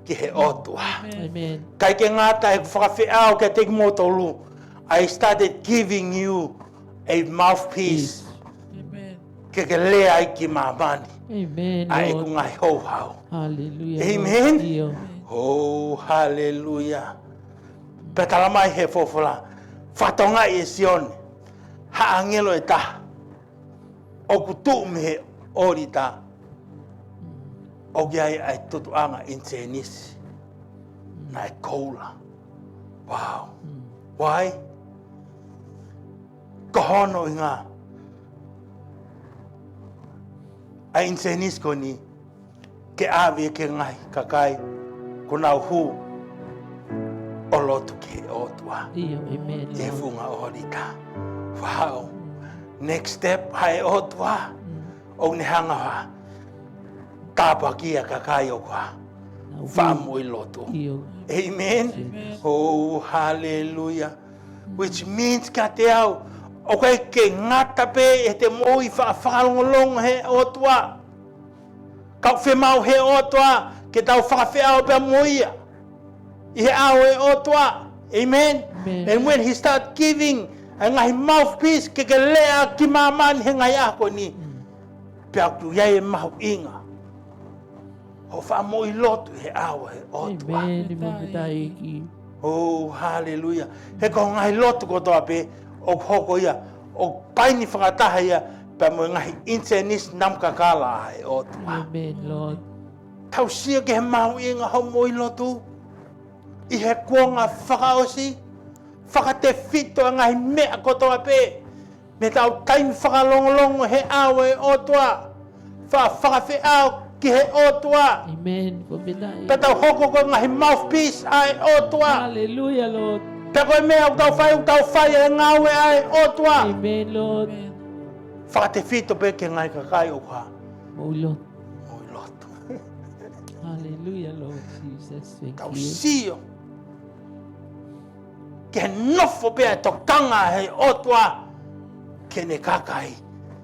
ki he ʻOtua. Amen. Amen. ʻIkai ke ngata he fakafeʻao kiate kimoutolu, I started giving you a mouthpiece. Amen. Ke ke lea ai ki māmani. Amen, ʻa ʻeku Lord. Ngaahi houhau. Hallelujah, Amen. Lord. ʻIo. Oh, hallelujah. Pea talamai he folofola, fakatokangaʻi ʻe Sione ha ʻāngelo ʻe taha ʻoku tuʻu mei he ʻōlita, ʻoku ʻi ai ʻa e tutuʻanga ʻinisēnisi naʻe koula. Wow. Mm. Why? Ko hono ʻuhinga, ʻa e ʻinisēnisi ko eni ke ʻave ki he ngaahi kakai kuo nau hū ʻo lotu ki he ʻOtua. ʻIo, amen, Lord. ʻI he funga ʻōlita. Wow. Next step, ʻa e ʻOtua. Mm. ʻOku ne hanga ʻo tāpuakiʻi ʻa e kakai ʻoku nau hū. Faʻa moʻui lotu. ʻIo. Amen. Amen. Oh, hallelujah. Which means kiate au, ʻoku ʻikai ke ngata pē ʻete moʻui faʻa fakalongolongo he ʻOtua. Ka ʻoku fiemaʻu he ʻOtua ke tau fakafeʻao pea mo ia ʻi he ʻao e ʻOtua. Amen? Amen. And when he start giving, ʻa e ngaahi mouthpiece ke ke lea ki māmani he ngaahi ʻaho ko eni. Pea ʻoku ʻi ai e mahuʻinga hoʻo faʻa moʻui lotu he ʻao ʻo e ʻOtua. ʻĒmeni, fakafetaʻi ʻEiki. Oh, haleluia. He ko e ngaahi lotu kotoa pē ʻoku hoko ia, ʻoku paini fakataha ia pea mo e ngaahi ʻinisēnisi namu kakala ʻa e ʻOtua. ʻĒmeni, Lord. Tau sio ki he mahuʻinga hoʻo moʻui lotu ʻi he kuonga fakaʻosi, fakatefito e ngaahi meʻa kotoa pē mei heʻetau taimi fakalongolongo he ʻao ʻo e ʻOtua. Fa-, fakafeʻao ki he ʻOtua. ʻĒmeni, fakafetaʻi. Pea tau hoko ko e ngaahi mouthpiece ʻa e ʻOtua. Haleluia, Lord. Pea ko e meʻa ʻoku tau fai, ʻoku tau fai e ngāue ʻa e ʻOtua. ʻĒmeni, Lord. Fakatefito pē ki he ngaahi kakai ʻoku hā. Moʻui lotu. Moʻui lotu. Haleluia, Lord Jesus. Thank you. Tau sio ki he nofo pē ʻa e tokanga ʻa e ʻOtua ki heʻene kakai.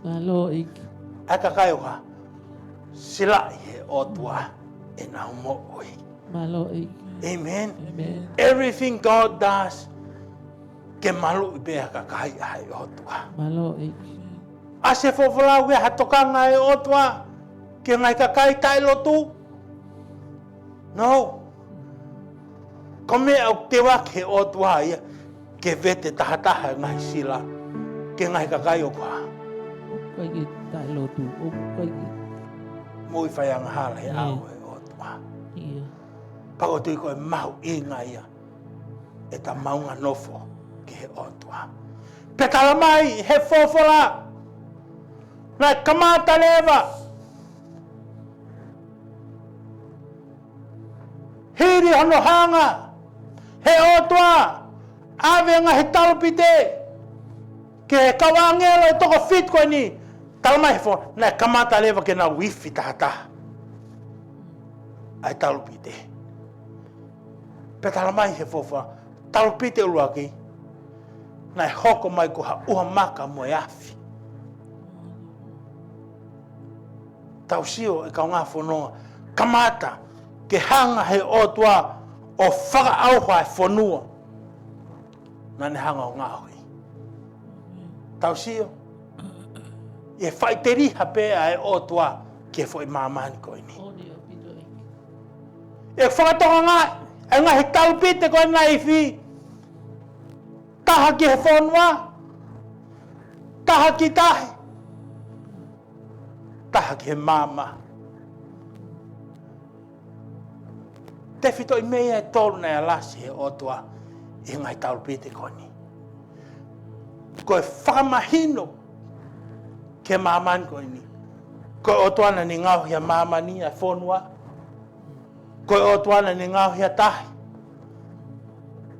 Mālō ʻEiki. ʻA e kakai ʻoku hā, silaʻi ʻe he ʻOtua ʻenau moʻui. Mālō ʻEiki. Amen. Amen. Everything God does, ke maluʻi pē ʻa e kakai ʻa e ʻOtua. Mālō ʻEiki. ʻAsi e folofola ʻoku ʻi ai ha tokanga ʻa e ʻOtua ki he ngaahi kakai taʻelotu? No. Ko e meʻa ʻoku teuaki ʻe he ʻOtua ia ke vete tahataha e ngaahi sila ki he ngaahi kakai ʻoku hā, ʻoku ʻikai ke taʻelotu, ʻoku ʻikai ke moʻui faiangahala he ʻao ʻo e ʻOtua. ʻIo. Pea ʻoku ou tui ko e mahuʻinga ia ʻeta maʻu e nofo ki he ʻOtua. Pea talamai ʻe he folofola, naʻe kamata leva, hili hono hanga ʻe he ʻOtua ʻo ʻave e ngaahi talupite ki he kau ʻāngelo ʻe toko fitu ko eni, talamai ʻe he folofola, naʻe kamata leva ke nau ifi tahataha ʻa e talupite. Pea talamai ʻe he folofola, talupite ʻuluaki, naʻe hoko mai ko ha ʻuha maka mo e afi. Tau sio e kaungā fononga, kamata ke hanga ʻe he ʻOtua ʻo fakaʻauha e fonua naʻa ne hanga ʻo ngaohi. Tau sio, ʻe faʻiteliha pē ʻa e ʻOtua ki he foʻi māmani ko eni. ʻOku fakatokangaʻi e ngaahi talupite ko ē naʻe ifi, taha ki he fonua, taha ki tahi, taha ki he maama. Tefitoʻi meʻa ʻe tolu naʻe alasi ʻe he ʻOtua ʻi he ngaahi talupite ko eni. Ko e fakamahino ki he māmani ko eni, ko e ʻOtua naʻa ne ngaohi ʻa māmani, ʻa e fonua. Ko e ʻOtua naʻa ne ngaohi ʻa tahi.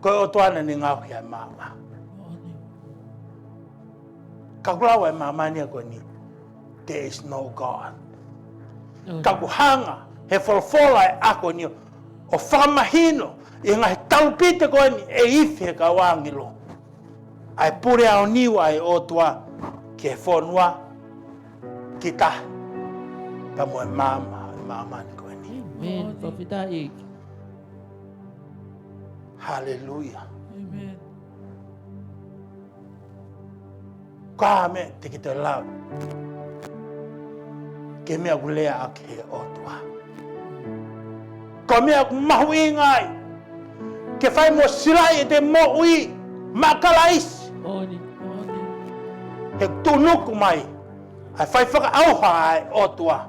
Ko e ʻOtua naʻa ne ngaohi ʻa maama. Ka ʻoku lau ʻa e māmani ko eni, there is no God. Ka ʻoku hanga ʻe he folofola ʻo e ʻaho ko eni ʻo fakamahino ʻi he ngaahi talupite ko eni ʻe ifi ʻe he kau ʻāngelo ʻa e pule aoniu ʻa e ʻOtua ki he fonua, ki tahi, pea mo e maama, ʻa e māmani ko eni. ʻĒmeni. Fakafetaʻi ʻEiki. Haleluia. ʻĒmeni. Ko e hā e meʻa te ke toe lau ki he meʻa ʻoku lea ʻaki ʻe he ʻOtua? Ko e meʻa ʻoku mahuʻinga ai ke fai mo silaʻi ʻete moʻui maʻa Kalaisi. ʻOni, ʻoni. He tuʻunuku mai ʻa e fai fakaʻauha ʻa e ʻOtua.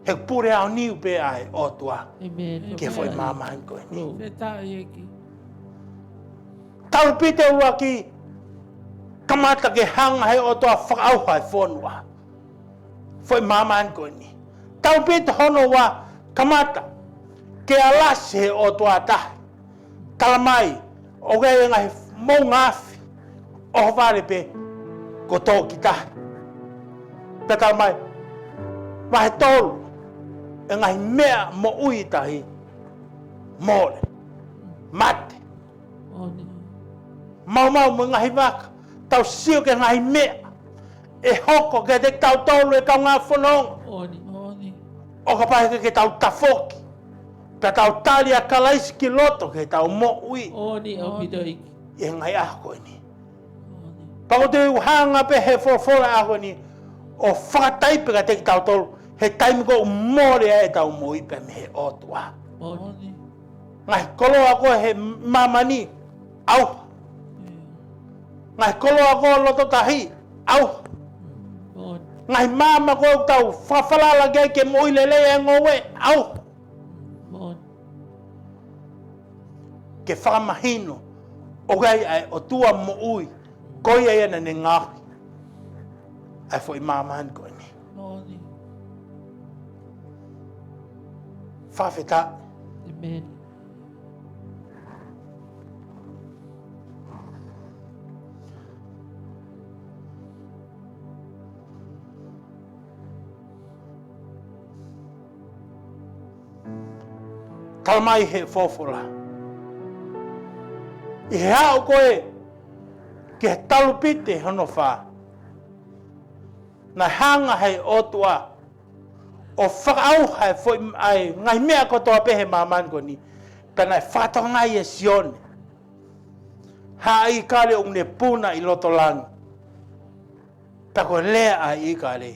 He pule aoniu pē ʻa e ʻOtua. ʻĒmeni. Ki he foʻi māmani ko eni. Fakafetaʻi ʻEiki. Talupite ʻuluaki, kamata ke hanga ʻe he ʻOtua ʻo fakaʻauha e fonua, foʻi māmani ko eni. Talupite hono ua, kamata ke alasi ʻe he ʻOtua ʻa tahi. Talamai ʻoku ʻi ai e ngaahi moʻunga afi ʻohovale pē kuo tō ki tahi. Pea talamai, vahe tolu, e ngaahi meʻa moʻui ʻi tahi, mole, mate, ʻoni, maumau mo e ngaahi vaka. Tau sio ki he ngaahi meʻa ʻe hoko kiate kitautolu ʻe kaungā fononga. ʻOni, ʻoni. ʻO kapau heʻikai ke tau tafoki pea tau tali ʻa Kalaisi ki loto ki heʻetau moʻui. ʻOni, ʻaupito ʻEiki. ʻI he ngaahi ʻaho ko eni. Pea ʻoku te u hanga pē he folofola ʻaho ni ʻo fakataipe kiate kitautolu he taimi ʻoku mole ai ʻetau moʻui pē mei he ʻOtua. Moʻoni. Ngaahi koloa ko ē he māmani, ʻauha. Ngaahi koloa ko ē loto tahi, ʻauha. Moʻoni. Ngaahi maama ko ē ʻoku tau fakafalala ki ai ke moʻui lelei e ngoue, ʻauha. Moʻoni. Ke fakamahino ʻoku ʻi ai ʻa e ʻOtua moʻui, ko ia ia naʻa ne ngaohi ʻa e foʻi māmani ko eni. Moʻoni. Fakafetaʻi. ʻĒmeni. Tala mai he folofola, ʻi he aʻu ko ē ki he talupite hono fā, naʻe hanga he ʻOtua ʻo fakaʻauha e foʻi, ʻa e ngaahi meʻa kotoa pē he māmani ko eni, pea naʻe fakatokangaʻi ʻe Sione ha ʻīkale ʻoku ne puna ʻi loto langi. Pea ko e lea ʻa e ʻīkale,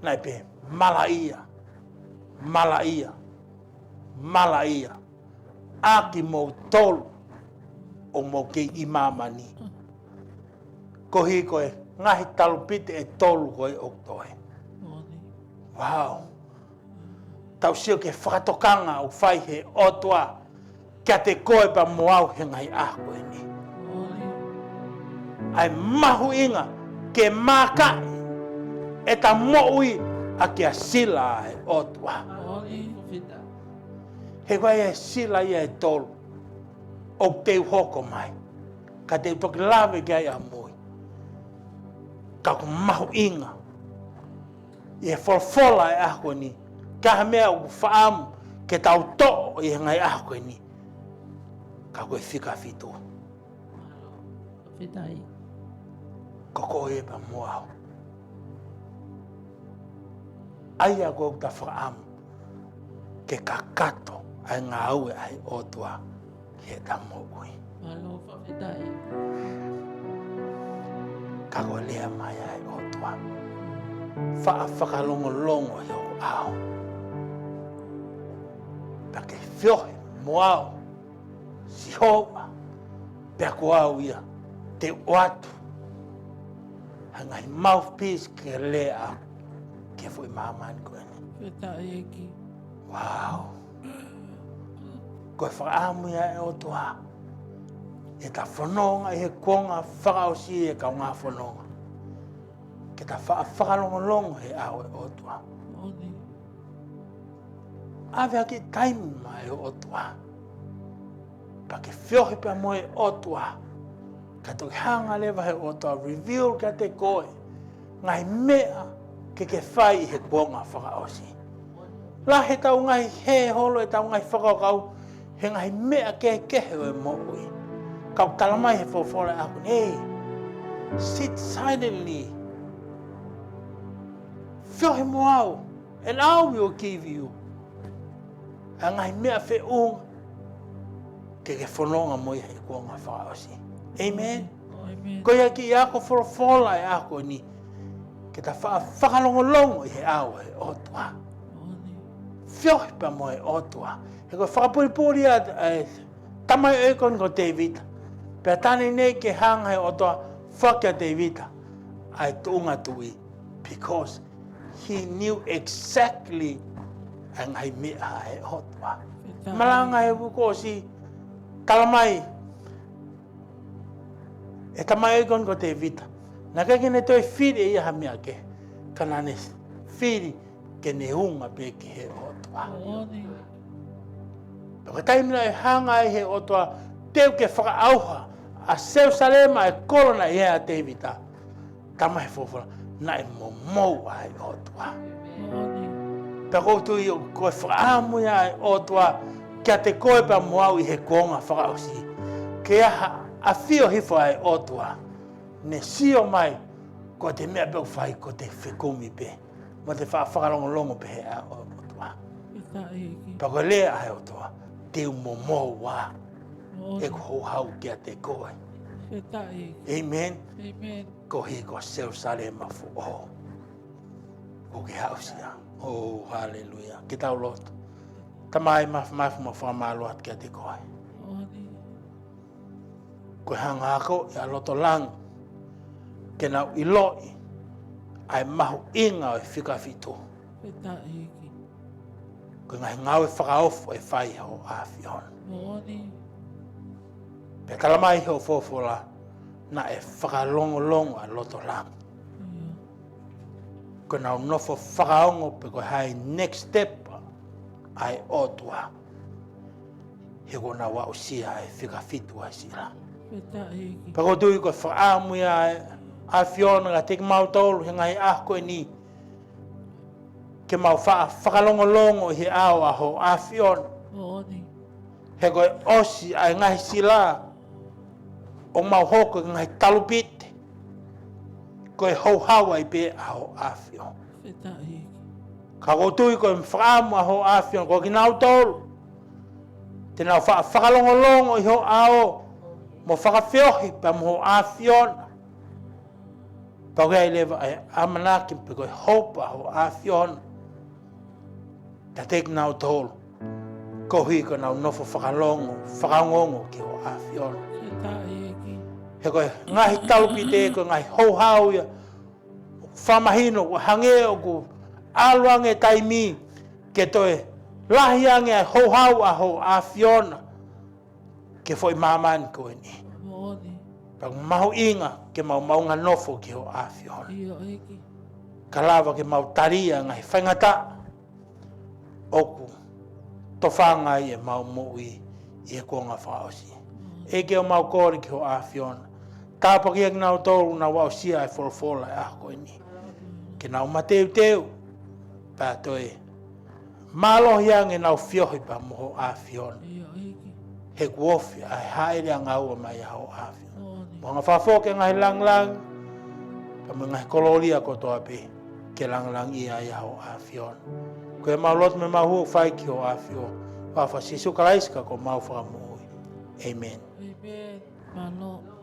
naʻe pehē, malaʻia, malaʻia, malaʻia ʻa kimoutolu ʻoku mou kei ʻi māmani, koeʻuhi ko e ngaahi talupite ʻe tolu ko ē ʻoku toe. Wow. Tau sio ki he fakatokanga ʻoku fai he ʻOtua kiate koe pea mo au he ngaahi ʻaho ko eni. ʻA e mahuʻinga ke maakaʻi ʻeta moʻui ʻaki ʻa e sila ʻa e ʻOtua. He ʻoku ʻi ai e sila ia ʻe tolu ʻoku te u hoko mai, ka te u toki lave ki ai ʻamui. Ka ʻoku mahuʻinga ʻi he folofola ʻa e ʻaho ko eni, ka ha meʻa ʻoku fakaʻamu ke tau toʻo ʻi he ngaahi ʻaho ko eni, ka ko e fika fitu. Fakafetaʻi. Ko koe pea mo au. ʻA ia ko ē ʻoku ta fakaʻamu ke kakato ʻa e ngāue ʻa e ʻOtua ki heʻeta moʻui. Mālō, fakafetaʻi. Ka ko e lea mai ʻa e ʻOtua, faʻa fakalongolongo ʻi hoku ʻao, pea ke feohi mo au, Sihova, pea ko au ia te u ʻoatu ha ngaahi mouthpiece ke lea ki he foʻi māmani ko eni. Fakafetaʻi ʻEiki. Wow. Ko e fakaʻamu ia ʻa e ʻOtua ʻi heʻeta fononga ʻi he kuonga fakaʻosi ʻi he kaungā fononga, ke ta faʻa fakalongolongo he ʻao ʻo e ʻOtua. Moʻoni. ʻAve ha kiʻi taimi maʻa e ʻOtua, pea ke feohi pea mo e ʻOtua, ka toki hanga leva he ʻOtua ʻo reveal kiate koe ngaahi meʻa ke ke fai ʻi he kuonga fakaʻosi. Lahi ʻetau ngaahi hē holo, ʻetau ngaahi fakakaukau he ngaahi meʻa kehekehe ʻo e moʻui. Ka ʻoku tala mai he folofola ʻaho ni, hey, sit silently. Feohi mo au, and I will give you. ʻA e ngaahi meʻa feʻunga ke ke fononga mo ia he kuonga fakaʻosi. Amen. Amen. Ko ia kiʻi ako folofola ʻa e ʻaho ni, ke ta faʻa fakalongolongo ʻi he ʻao ʻo e ʻOtua. Amen. Feohi pea mo e ʻOtua. He ko e fakapulipuli ʻa e, ʻa e tamaioʻeiki ko eni ko Tēvita. Pea tali nei ke hanga he ʻOtua ʻo foaki kia Tēvita ʻa e tuʻunga tuʻi, because he knew exactly ʻa e ngaahi meʻa ʻa e ʻOtua. Fakafetaʻi. Malanga he uike kuo ʻosi, tala mai ʻe he tamaioʻeiki ko eni ko Tēvita, naʻe ʻikai ke ne toe fili ʻe ia ha meʻa kehe, ka naʻa ne fili ke ne unga pē ki he ʻOtua. Moʻoni. Pea ko e taimi naʻe hanga ai he ʻOtua, te u ke fakaʻauha ʻa Selūsalema, ʻa e kolo naʻe ʻi ai ʻa Tēvita, tala mai he folofola, naʻe momou ʻa e ʻOtua. Moʻoni. Pea ʻoku ou tui ʻoku ko e fakaʻamu ia ʻa e ʻOtua kiate koe pea mo au ʻi he kuonga fakaʻosi. Ke ʻi ai ha ʻafio hifo ʻa e ʻOtua, ne sio mai, ko ʻete meʻa pē ʻoku fai ko ʻete fekumi pē mo ʻete faʻa fakalongolongo pē he ʻao ʻo e ʻOtua. Fakafetaʻi ʻEiki. Pea ko e lea ʻa e ʻOtua, te u momou ā, moʻoni, ʻeku houhau kiate koe. Fakafetaʻi ʻEiki. Amen. Amen. Koeʻuhi ko Selusalema foʻou ʻoku ke aʻusia. Oh, haleluia. Ke tau lotu. Tamai mafimafi, mau fakamālō atu kiate koe. Moʻoni. Ko e hanga ʻe he ako ʻa loto langi ke nau ʻiloʻi ʻa e mahuʻinga ʻo e fika fitu. Fakafetaʻi ʻEiki. Ko e ngaahi ngāue fakaofo ʻe fai ʻe hoʻo ʻAfiona. Moʻoni. Pea talamai ʻe hoʻo folofola naʻe fakalongolongo ʻa loto langi. ʻIo. Ko ʻenau nofo fakaongo pe ko e hā e next step ʻa e ʻOtua. He kuo nau aʻusia ʻa e fika fitu ʻa e sila. Fakafetaʻi ʻEiki. Pea ʻoku ou tui ko e fakaʻamu ia ʻa e ʻAfiona kiate kimautolu he ngaahi ʻaho ko eni, ke mau faʻa fakalongolongo ʻi he ʻao ʻa hoʻo ʻAfiona. Moʻoni. He ko e ʻosi ʻa e ngaahi sila ʻo mau hoko ko e ngaahi talupite, ko e houhau ai pē ʻa hoʻo ʻAfiona. Fakafetaʻi ʻEiki. Ka ʻoku ou tui ko e fakaʻamu ʻa hoʻo ʻAfiona ko kinautolu te nau faʻa fakalongolongo ʻi hoʻo ʻao mo fakafeohi pea mo hoʻo ʻAfiona. Pea ʻoku ʻi ai leva ʻa e ʻamanaki pe ko e hope ʻa hoʻo ʻAfiona kiate kinautolu, koeʻuhi ko ʻenau nofo fakalongo, fakaongoongo ki hoʻo ʻAfiona. Fakafetaʻi ʻEiki. He ko e ngaahi talupite, ko e ngaahi houhau ia ʻoku fakamahino, ʻoku hangē ʻoku ʻalu ange taimi ke toe lahi ange ʻa e houhau ʻa hoʻo ʻAfiona ki he foʻi māmani ko eni. Moʻoni. Pea ʻoku mahuʻinga ke mau maʻu ʻa e nofo ki hoʻo ʻAfiona. ʻIo ʻEiki. Kae lava ke mau tali ʻa e ngaahi faingataʻa ʻoku tofanga ai ʻemau moʻui ʻi he kuonga fakaʻosi. Moʻoni. ʻEiki, ʻoku mau kole ki hoʻo ʻAfiona, tāpuakiʻi kinautolu ʻoku nau aʻusia ʻa e folofola ʻi he ʻaho ko eni. Ke nau mateuteu pea toe mālohi ange ʻenau feohi pea mo hoʻo ʻAfiona. ʻIo ʻEiki. He kuo ofi ʻa e hāʻele ʻanga ua mai ʻa hoʻo ʻAfiona. Moʻoni. Mo hanga ʻo fakafoki ʻa e ngaahi langilangi pea mo e ngaahi kolōlia kotoa pē ke langilangiʻia ai ʻa hoʻo ʻAfiona. Ko ʻemau lotu mo ʻemau hū ʻoku fai ki hoʻo ʻAfiona, ʻi he huafa ʻo Sīsū Kalaisi ko homau Fakamoʻui. Amen. Amen. Mālō.